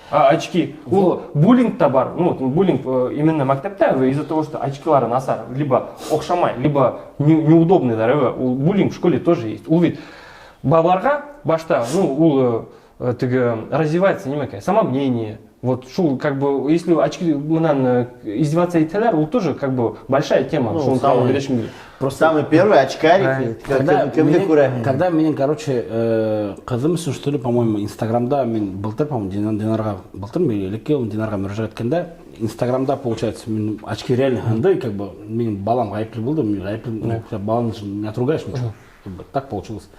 А очки. Ул буллинг та бар. Ну, вот буллинг именно мәктәптә из-за того, что очкилары насар, либо оҡшамай, либо неудобный, да, ул буллинг в школе тоже есть. Ул бит балаларға башта, ну, ул теге развивается нимәкәй, самомнение. Вот шул, как бы, если очки менән издеваться итәләр, ул тоже как бы большая тема. Ну, Шуны самый белешем килә. Просто Самый первый очкарик, Когда кемде минең- күрә. Когда минең, короче, ҡыҙым өсөн, что ли, по-моему, Инстаграмда, мин былтыр, по-моему, Динарға, былтыр элекке йыл Динарға мөрәжәғәт иткәндә, Инстаграмда, получается, мин очки реально һынды, как бы, минең балам ғәйепле булды, мин ғәйепле, ну, баланы же не отругаешь ничего. Как бы так получилось.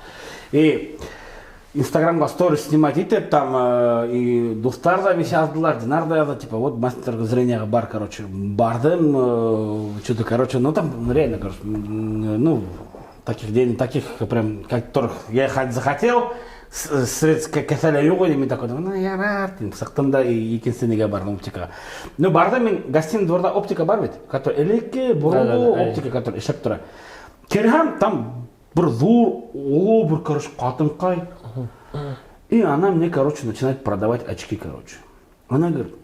И Инстаграмға сторис снимать итеп, там и дуҫтар ҙа весь яҙҙылар, Динар ҙа яҙҙы, типа, вот мастер зрения бар, короче, барҙым, что-то, короче, ну там реально, короче, ну, таких день, таких прям, которых я захотел, Средств кеҫәлә юҡ ине, мин такой, ну, ярар, тим, сыҡтым да и икенсе нигә барҙым оптикаға. Ну, барҙым мин, гостиный дворҙа оптика бар бит, который элекке, боронғо Да-да-да, оптика, который эшләп тора. Керһәм, там бер ҙур, оло бер, короче, ҡатынҡай. И она мне, короче, начинает продавать очки, короче. Она говорит,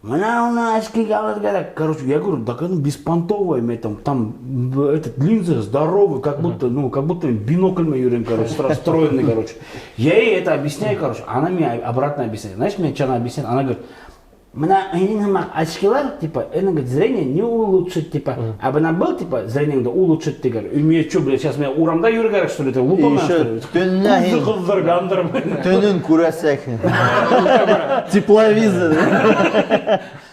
бына уны очки алыр кәрәк. Короче, я говорю, так это беспонтовая, мне там этот линзы здоровый, как будто, ну, как будто бинокль менән йөрөйөм, короче, встроенный, короче. Я ей это объясняю, короче, она мне обратно объясняет. Знаешь, мне что она объясняет? Она говорит, бына һинең очкилар, типа, это, говорит, зрение не улучшит, типа, а бына был, типа, зрениеңде улучшит, тигән. И мне что, блядь, сейчас мин урамда йөрөр кәрәк, что ли, это лупа И еще төнлә һин ҡыҙҙырғандыр. төнөн күрәсәк. Тепловизор.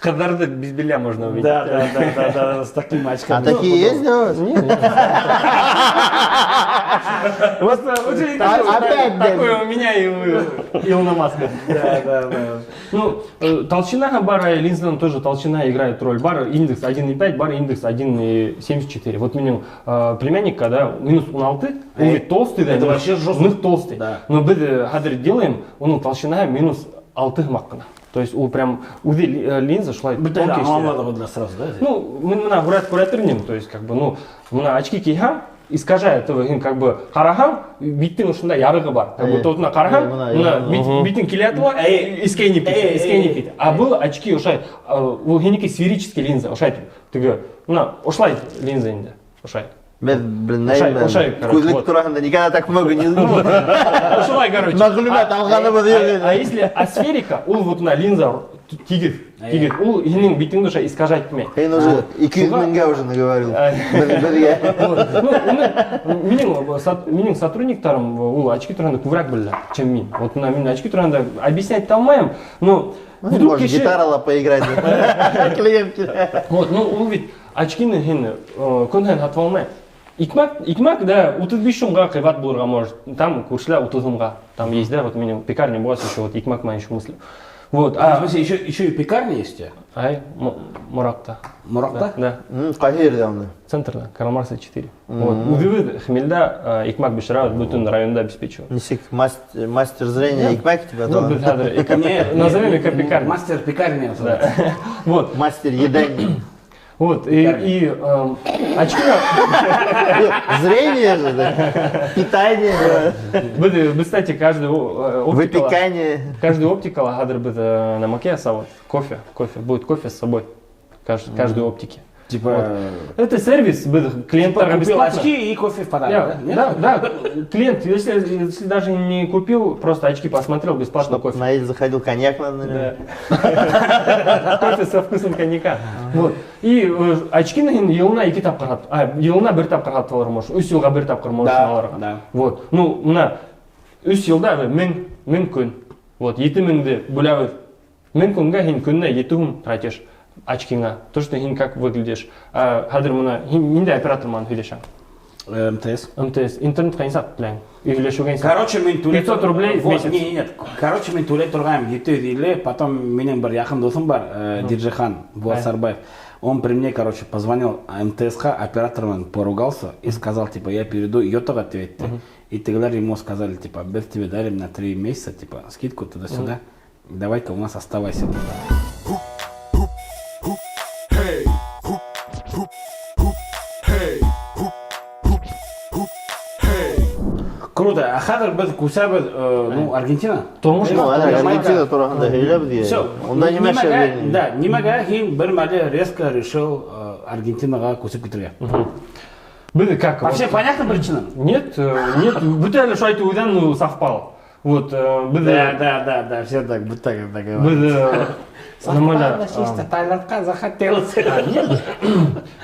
Ҡыҙҙарҙы без белья можно увидеть. Да, с такими очками. А такие есть, да? у вас? Просто очень Опять, блядь. Такое у меня и у Илона Маска. Да. Ну, толщина бара и линзаның тоже толщина играет роль. Бар индекс 1,5, бар индекс 1,74. Вот минең племянник, когда минус 16, он ведь толстый, да, Это вообще жестко. ныҡ толстый. Да. Но беҙ хәҙер делаем, уның толщина минус 6 һымаҡ ҡына. То есть ул прям үҙе линза шулай Бөтә тонкий эшләй. аңламады сразу, да? Ну, мин бына һүрәт күрһәтер инем, то есть как бы, ну, бына очки кейһәң, искажает этого, һин как бы ҡараһаң, биттең ошондай ярығы бар. Как будто вот бына ҡараһаң, Эй, бына, бына я- битең килә ятыла, эскә инеп китә, Эй, эскә эй, инеп китә. А был очки ошай, ул һинеке сферический линза, ошай теге, бына ошолай линза инде, ошай. Мин Ошай, белмәйем. ошай, короче, Күҙлек вот. тураһында никогда так много не знал. Ошолай, короче. Мәғлүмәт алғаныбыҙ юҡ. А если асферика, ул вот бына линза тигеҙ, тигеҙ, ул һинең битеңде ошай искажать итмәй. Һин уже 200 меңгә уже наговорил. Беҙгә. Вот. Ну, уны, минең сотрудниктарым ул очки тураһында күберәк белә, чем мин. Вот бына мин очки тураһында объяснять итә алмайым, но Ну, вдруг Можешь кеше гитарала поиграть. Клиент килә. Вот, ну ул бит очкины һин көн һайын һатып алмай. Икмәк, икмәк, да, 35 һумға ҡыйбат булырға может. Там күршелә 30 һумға. Там есть, да, вот минең пекарня була еще, вот икмәк менән еще мыслю. Вот, А, в а, смысле, еще и пекарня есть у тебя? ай, Мораҡта. Мораҡта? Да, Ҡайһы ерҙә унда? центрҙа, Карла Маркса 4. Вот, үҙебеҙ хмелдә икмәк бешерәбеҙ, бөтөн районда обеспечиваем. Нисек мастер зрения икмәк тип Ну, атала? беҙ хәҙер Нет, назовем ее пекарня. Мастер пекарни называется. Вот, Мастер едания. вот, и очки Зрение же, да? Питание, да. Беҙ, кстати, каждый оптикала, Выпекание. каждый оптикала хәҙер беҙ на маке вот кофе, кофе, будет кофе с собой, каждой оптике. Типа, Это сервис, беҙ клиенттарға купил бесплатно. очки и кофе в подарок, да? Нет? Да, клиент, если даже не купил, просто очки посмотрел, бесплатно кофе. Наиль заходил, коньяк надо налить. Да. Кофе со вкусом коньяка. Вот. И очкины йылына ике тапҡыр йылына бер тапҡыр һатып алырға можешь, өс йылға бер тапҡыр можешь Да, алырға. да. Вот. Ну, бына өс йылда 1000 көн. Вот, 7000-де бүләбеҙ. 1000 көнгә һин көнөнә 7 һум тратишь очкиңа. То, что һин как выглядишь. А, хәҙер бына һин ниндәй оператор менән һөйләшәң? МТС. МТС. Интернетҡа нисә түләйһең? Һөйләшеүгә нисә? Короче, мин түләй 500 рублей в Вот, месяц. Не, нет. Короче, мин түләй торғайным 750, потом минең бер яҡын дуҫым бар, Диджихан Булат Сарбаев. Он при мне, короче, позвонил МТС-ҡа, оператор менән поругался и сказал, типа, я перейду Йотаға тип әйтте. И тегеләр ему сказали, типа, беҙ тебе дарим на 3 месяца, типа, скидку туда-сюда. Давай-ка у нас оставайся. Hey, hoop, hoop, hoop, hey, hoop, hoop, hoop, hey. Круто. А хәҙер беҙ күсәбеҙ, ну, Аргентина. Тормош Ну, ана Ямайка. Аргентина тураһында һөйләп беҙгә. Все. Унда нимә эшләп Да, нимәгә һин бер мәле резко решил Аргентинаға күсеп китергә? Беҙ как? По всем понятным причинам? Нет, нет, бөтә әле шулай үҙен ну, совпало. Вот, беҙ Да, все так, будто так говорят. беҙ нормально. Чисто Таиландҡа захотелось.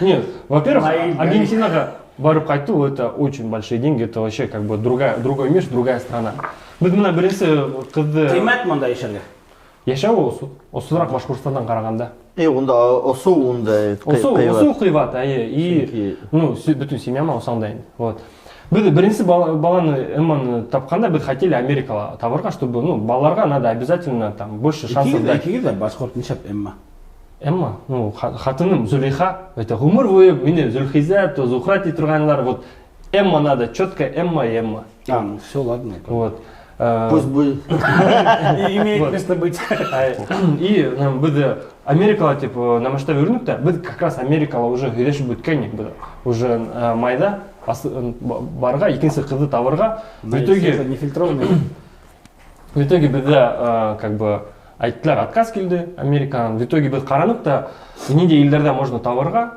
Нет, во-первых, Мои Аргентинаға барып ҡайтыу это очень большие деньги, это вообще как бы другая, другой мир, другая страна. Беҙ бына беренсе ҡыҙҙы Ҡиммәт монда йәшәргә. йәшәү осолораҡ Башҡортостандан ҡарағанда. И унда осоу унда Осоу, ҡыйбат. осоу ҡыйбат, әйе, и Сөнки- ну, бөтөн семья осаңда инде. Вот. Беҙ беренсе баланы Эмманы тапҡанда беҙ хотели Америкала табырға, чтобы, ну, балаларға надо обязательно там больше шансов дать. Икегеҙ ҙә башҡорт нишләп Эмма? Эмма, ну, ҡатыным Зулейха, это ғүмер буйы мине Зөлхизә, то Зухра ти торғанлар, вот Эмма надо, четко Эмма и Эмма. А, ну все, ладно. Вот. Пусть будет. Имеет место быть. И беҙ Америкала тип на масштабе өйрәнеп тә, беҙ как раз Америкала уже һөйләшеп бөткәйнек беҙ. Уже майҙа барырға, икенсе ҡыҙҙы табырға. В итоге нефильтрованный. В итоге беҙҙә как бы әйттеләр, отказ килде Американан. В итоге беҙ ҡараныҡ та, ниндәй илдәрҙә можно табырға.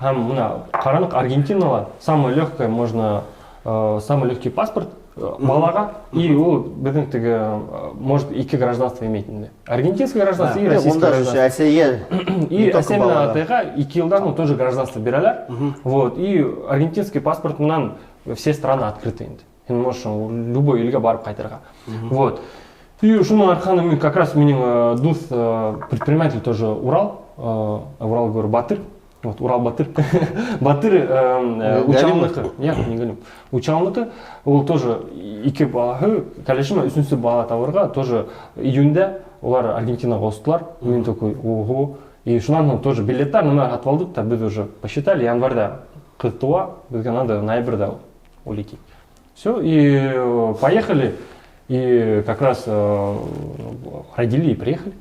Һәм бына ҡараныҡ Аргентинала самое легкое можно, самый легкий паспорт балаға, и ул беҙҙең теге может ике гражданство иметь инде. Аргентинское гражданство и российское гражданство. И әсәй менән атайға 2 йылдан һуң тоже гражданство бирәләр. Вот, и аргентинский паспорт менән все страны открыты инде. Һин можешь любой илгә барып ҡайтырға. Вот. И шуның арҡаһында мин как раз минең дуҫ предприниматель тоже Урал, Урал говорю, Батыр. Вот, Урал Батыр. Батыр Учалныҡы. Нет, не Галим. Учалныҡы. Ул тоже ике балаһы, кәләшеме өсөнсө бала табырға тоже июндә улар Аргентинаға остолар. Мин такой, ого. И шунан һуң тоже билеттар нәмәләр һатып алдыҡ та, беҙ уже посчитали, январьда ҡыҙ тыуа, беҙгә надо ноябрьдә улететь. Все, и поехали, и как раз родили и приехали.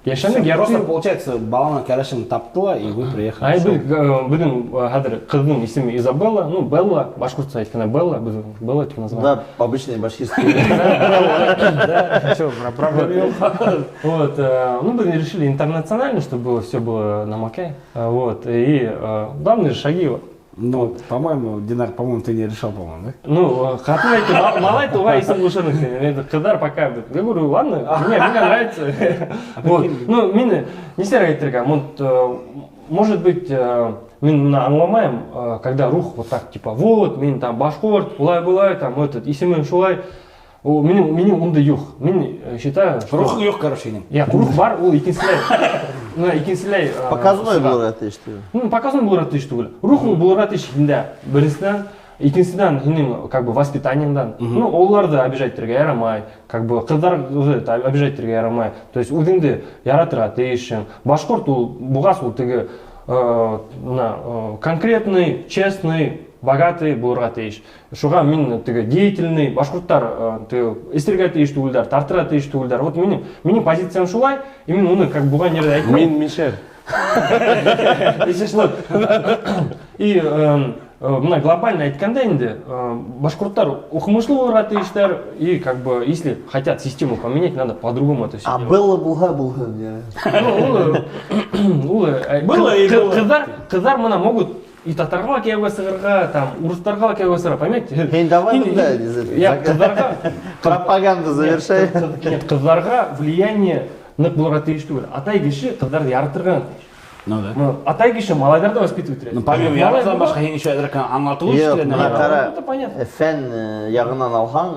Йәшәнек ярты. Просто получается, баланы кәләшен таптыла, и вы приехали. Ай, беҙҙең хәҙер ҡыҙҙың исеме Изабелла, ну, Белла, башҡортса әйткәндә Белла, беҙ Белла тип назвали. Да, обычный башкирский. Да, что, проблем. Вот, ну, мы решили интернационально, чтобы все было нам окей. Вот, и главные шаги. Ну, по-моему, Динар, по-моему, ты не решал, по-моему, да? Ну, ҡатын әйтте, малай туға исем ҡушырһың. Ҡыҙҙар пока. Я говорю, ладно, мне нравится. Вот. Ну, мин ни эшләргә әйтергә, может быть, мин бына аңламайым, когда рух вот так, типа, вот, мин там башҡорт, улай-былай, там, этот, исемем шулай. Минең ундай юҡ. Мин считаю, что... Рух юҡ, короче, инем. Юҡ, рух бар, ул икенселәй. Ну, икенселәй. Показной булырға тейеш түгел. Ну, показной булырға тейеш түгел. Рух ул булырға тейеш һиндә. Беренсенән, икенсенән һинең, как бы, воспитаниеңдан. Ну, уларҙы обижать итергә ярамай, как бы, ҡыҙҙарҙы обижать итергә ярамай. То есть үҙеңде яратырға тейешһең. Башҡорт ул буғас ул теге, конкретный, честный, богатый булырға тейеш. Шуға мин теге деятельный, башҡорттар теге эсергә тейеш түгелдәр, тартырға тейеш түгелдәр. Вот минең позициям шулай, и мин уны как буға нерҙә әйтмәйем. Мин мишәр. И бына глобально әйткәндә инде, башҡорттар уҡымышлы булырға тейештәр, и как бы если хотят систему поменять, надо по-другому это все А делать. было булһа булһын. Ну, Было и было. Ҡыҙҙар бына могут и татарға ла кейәүгә сығырға, там, урыҫтарға ла кейәүгә сығырға, понимаете? Һин давай бында, Я ҡыҙҙарға пропаганда завершай. Нет, ҡыҙҙарға влияние ныҡ булырға тейеш түгел. Атай кеше ҡыҙҙарҙы яратырға тейеш. Ну да. Ну, атай кеше малайҙарҙы воспитывать итә. Ну, помимо яратыуҙан башҡа һин еще әҙерәк аңлатыу Юҡ, эшләренә бына бар. ҡара, Это понятно. Фән яғынан алһаң,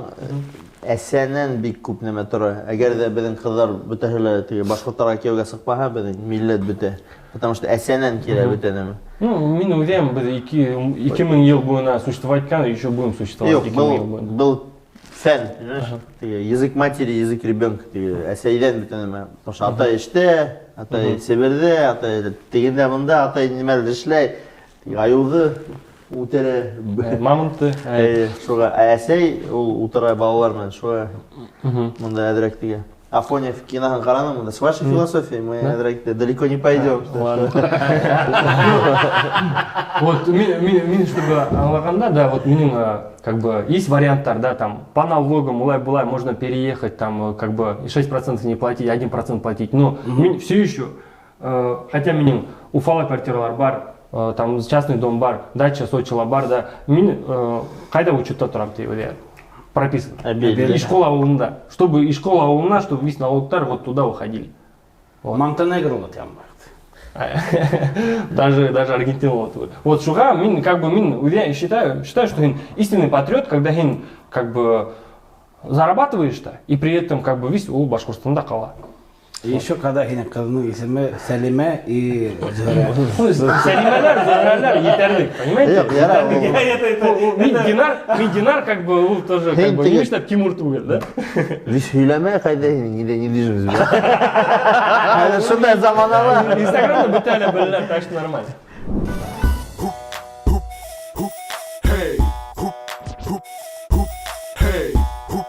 әсәнән бик күп нәмә тора. Әгәр ҙә беҙҙең ҡыҙҙар бөтәһе лә теге башҡорттарға кейәүгә сыҡмаһа, беҙҙең милләт бөтә. Потому что әсәнән килә бөтә нәмә. Ну, мин уйлайым, беҙ 2000 йыл буйына существовать иткән, еще будем существовать Юҡ, 2000 йыл буйына. был фән, понимаешь? Теге язык матери, язык ребенка, теге әсәйҙән бөтә нәмә. Потому что атай эштә, атай Себерҙә, атай тегендә бында, атай нимәлер эшләй. Теге айыуҙы үтерә. Мамонтты. Шуға әсәй ул утыра балалар менән, шуға мында әҙерәк теге. Афоня киноһын ҡараным, мында с вашей философией мы әҙерәк далеко не пойдем. Ладно. Вот, мин, чтобы аңлағанда, да, вот минең, как бы, есть варианттар, да, там, по налогам, улай-былай, можно переехать, там, как бы, и 6% не платить, 1% платить, но мин все еще, хотя минең Уфала квартиралар бар, там, частный дом бар, дача Сочила бар, да, мин ҡайҙа учетта торам, тип уйлайым. Прописан. Обидно. Ишҡол ауылында. Чтобы Ишҡол ауылына, чтобы весь налогтар вот туда уходили. Вот. Монтенегро вот я Даже Аргентина вот. Вот шуға мин как бы мин я считаю, что һин истинный патриот, когда һин как бы зарабатываешь-то и при этом как бы весь ул Башҡортостанда ҡала. И еще когда һинең ҡыҙының исеме Сәлимә и Зөһрә. Сәлимәләр, Зөһрәләр етерлек, понимаете? Юҡ, ярай, ул- Мин Динар как бы ул тоже как бы Һин ни эшләп Тимур түгел, да? Весь һөйләмә ҡайҙа һинең ниндәй недвижимость бар. Хәҙер шундай заманала. Инстаграмда бөтә әле беләләр, так что нормально. Hey, hoop, hoop, hoop, hey, hoop,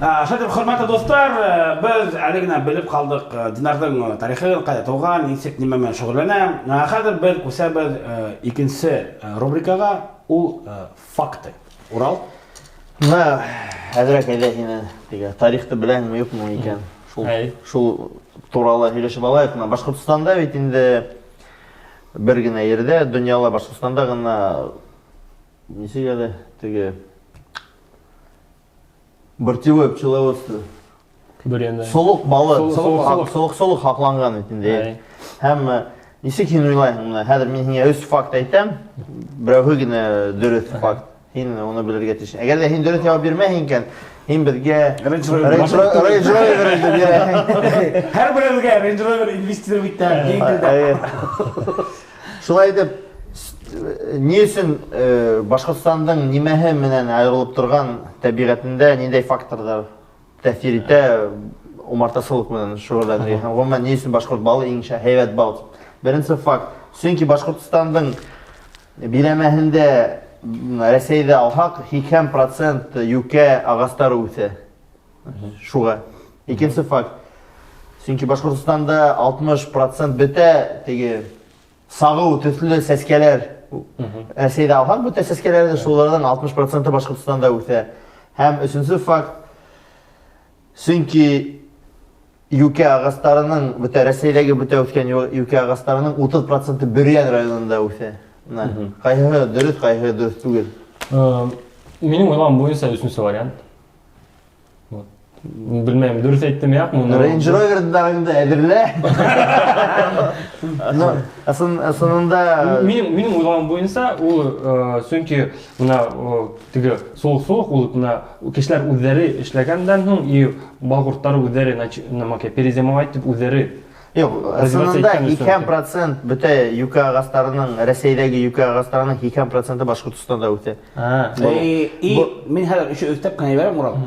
Шулай итеп, хөрмәтле дуҫтар, беҙ әле генә белеп ҡалдыҡ Динарҙың тарихын, ҡайҙа тыуған, нисек нимә менән шөғөлләнә. Хәҙер беҙ күсәбеҙ икенсе рубрикаға, ул факты. Урал. Бына әҙерәк әйҙә һине теге тарихты беләһеңме, юҡмы икән? Шул турала һөйләшеп алайыҡ. Бына Башҡортостанда бит инде бер генә ерҙә, донъяла Башҡортостанда ғына нисек әле теге бортевое пчеловодство. Бөрйәндә. Солоҡ балы, Солоҡ, солоҡ. солоҡ һаҡланған бит инде. Һәм нисек һин уйлайһың бына? Хәҙер мин һиңә өс факт әйтәм, берәүһе генә дөрөҫ факт. Һин уны белергә тейеш. Әгәр ҙә һин дөрөҫ яуап бирмәһең икән, һин беҙгә Range Rover. Range Rover инде бирәһең. Һәр беребеҙгә Range Rover инвестировать итә, киң телдә. Шулай итеп, ни өсөн Башҡортостандың нимәһе менән айырылып торған тәбиғәтендә ниндәй факторҙар тәьҫир итә умартасылыҡ менән шөғөлләнергә? Һәм ғөмүмән, ни өсөн башҡорт балы иң һәйбәт бал? Беренсе факт. Сөнки Башҡортостандың биләмәһендә Рәсәйҙә алһаҡ 80% йүкә ағастары үҫә. Шуға. Икенсе факт. Сөнки Башҡортостанда 60% бөтә теге сағыу төҫлө сәскәләр. Рәсәйҙә алһаҡ бөтә сәскәләрҙе, шуларҙың 60% Башҡортостанда үҫә. Һәм өсөнсө факт. Сөнки йүкә ағастарының, бөтә Рәсәйҙәге бөтә үҫкән йүкә ағастарының 30% Бөрйән районында үҫә. Бына, ҡайһыһы дөрөҫ, ҡайһыһы дөрөҫ түгел? Минең уйлауым буйынса өсөнсө вариант. Вот. Белмәйем, дөрөҫ әйттем яҡмы, но Range Rover-ҙарыңды әҙерлә. Но, ысынында Минең уйлауым буйынса, ул сөнки бына, теге солоҡ-солоҡ ул бына кешеләр үҙҙәре эшләгәндән һуң и бал ҡорттары үҙҙәре намаке перезимовать итеп үҙҙәре Юҡ, развиваться ысынында иткән өсөн. 80% бөтә йүкә ағастарының, Рәсәйҙәге йүкә ағастарының 80% Башҡортостанда үҫә. И мин хәҙер еще өҫтәп кенә ебәрәм, Урал.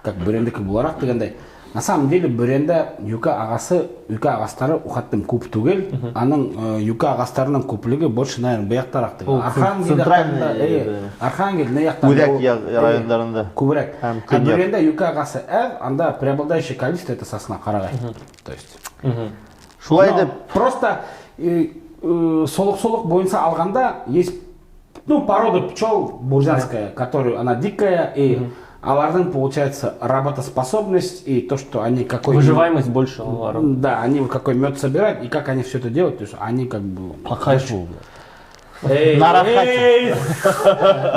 Как бөрйәндеке булараҡ тигәндәй. На самом деле бөрйәндә йүкә ағастары ухаттым күп түгел. Аның йүкә ағастарының күплеге больше, наверное, быяҡтараҡ түгел. Ул Архангел центральный яҡтарында, ерҙә. Архангел ни яҡтан Үҙәк ул, райондарында. Күберәк. Һәм Ә көньяҡ. бөрйәндә йүкә ағасы әҙ, анда преобладающее количество это сосна, ҡарағай. То есть. Шулай Но итеп просто солоҡ-солоҡ буйынса алғанда есть, порода пчел бурзянская, которую она дикая, и аларҙың, получается, работоспособность и то, что они какой Выживаемость больше у аларов. Да, они какой мед собирают и как они все это делают, то есть они как бы По кайфу. Эй, На рахате. эй!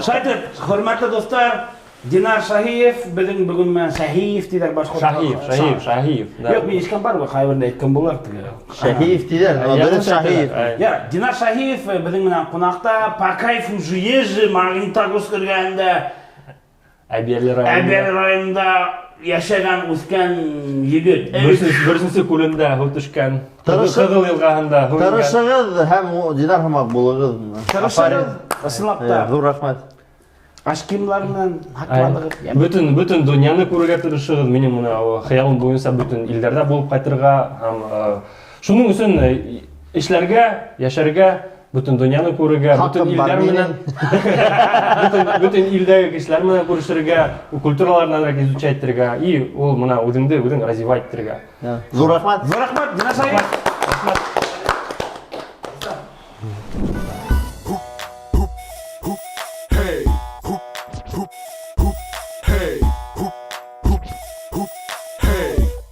Шулай итеп, хөрмәтле дуҫтар, Динар Шаһиев, беҙҙең бөгөн менән Шаһиев тиҙәр башҡорт. Шаһиев, Шаһиев, Шаһиев, да. Юҡ, мин ишеткән бар, ҡайһы берендә әйткән булар теге. Шаһиев тиҙәр, но Я дөрөҫ тоже Шаһиев. әйтәләр. Я, Динар Шаһиев беҙҙең менән ҡунаҡта, по кайфу жуежи, Магнитогорск эргәһендә, Әбйәлил районында. Әбйәлил районында йәшәгән, үҫкән егет. Бөрсөнсө күлендә һыу төшкән. Тырышып- Ҡыҙыл йылғаһында һыу ингән. Тырышығыҙ һәм Динар һымаҡ булығыҙ. Тырышығыҙ, ысынлап та. Ҙур рәхмәт. Ашкимлар менән һаҡланығыҙ. Ай, бөтөн донъяны күрергә тырышығыҙ. Минең бына хыялым буйынса бөтөн илдәрҙә булып ҡайтырға һәм шуның өсөн эшләргә, йәшәргә, бөтөн донъяны күрергә, бөтөн Хаҡым бар илдәр менән, минең. бөтөн илдәге кешеләр менән күрешергә, культураларын әҙерәк изучать итергә и ул бына үҙеңде үҙең развивать итергә. Ҙур рәхмәт. Ҙур рәхмәт, Динар Шаһиев. Рәхмәт.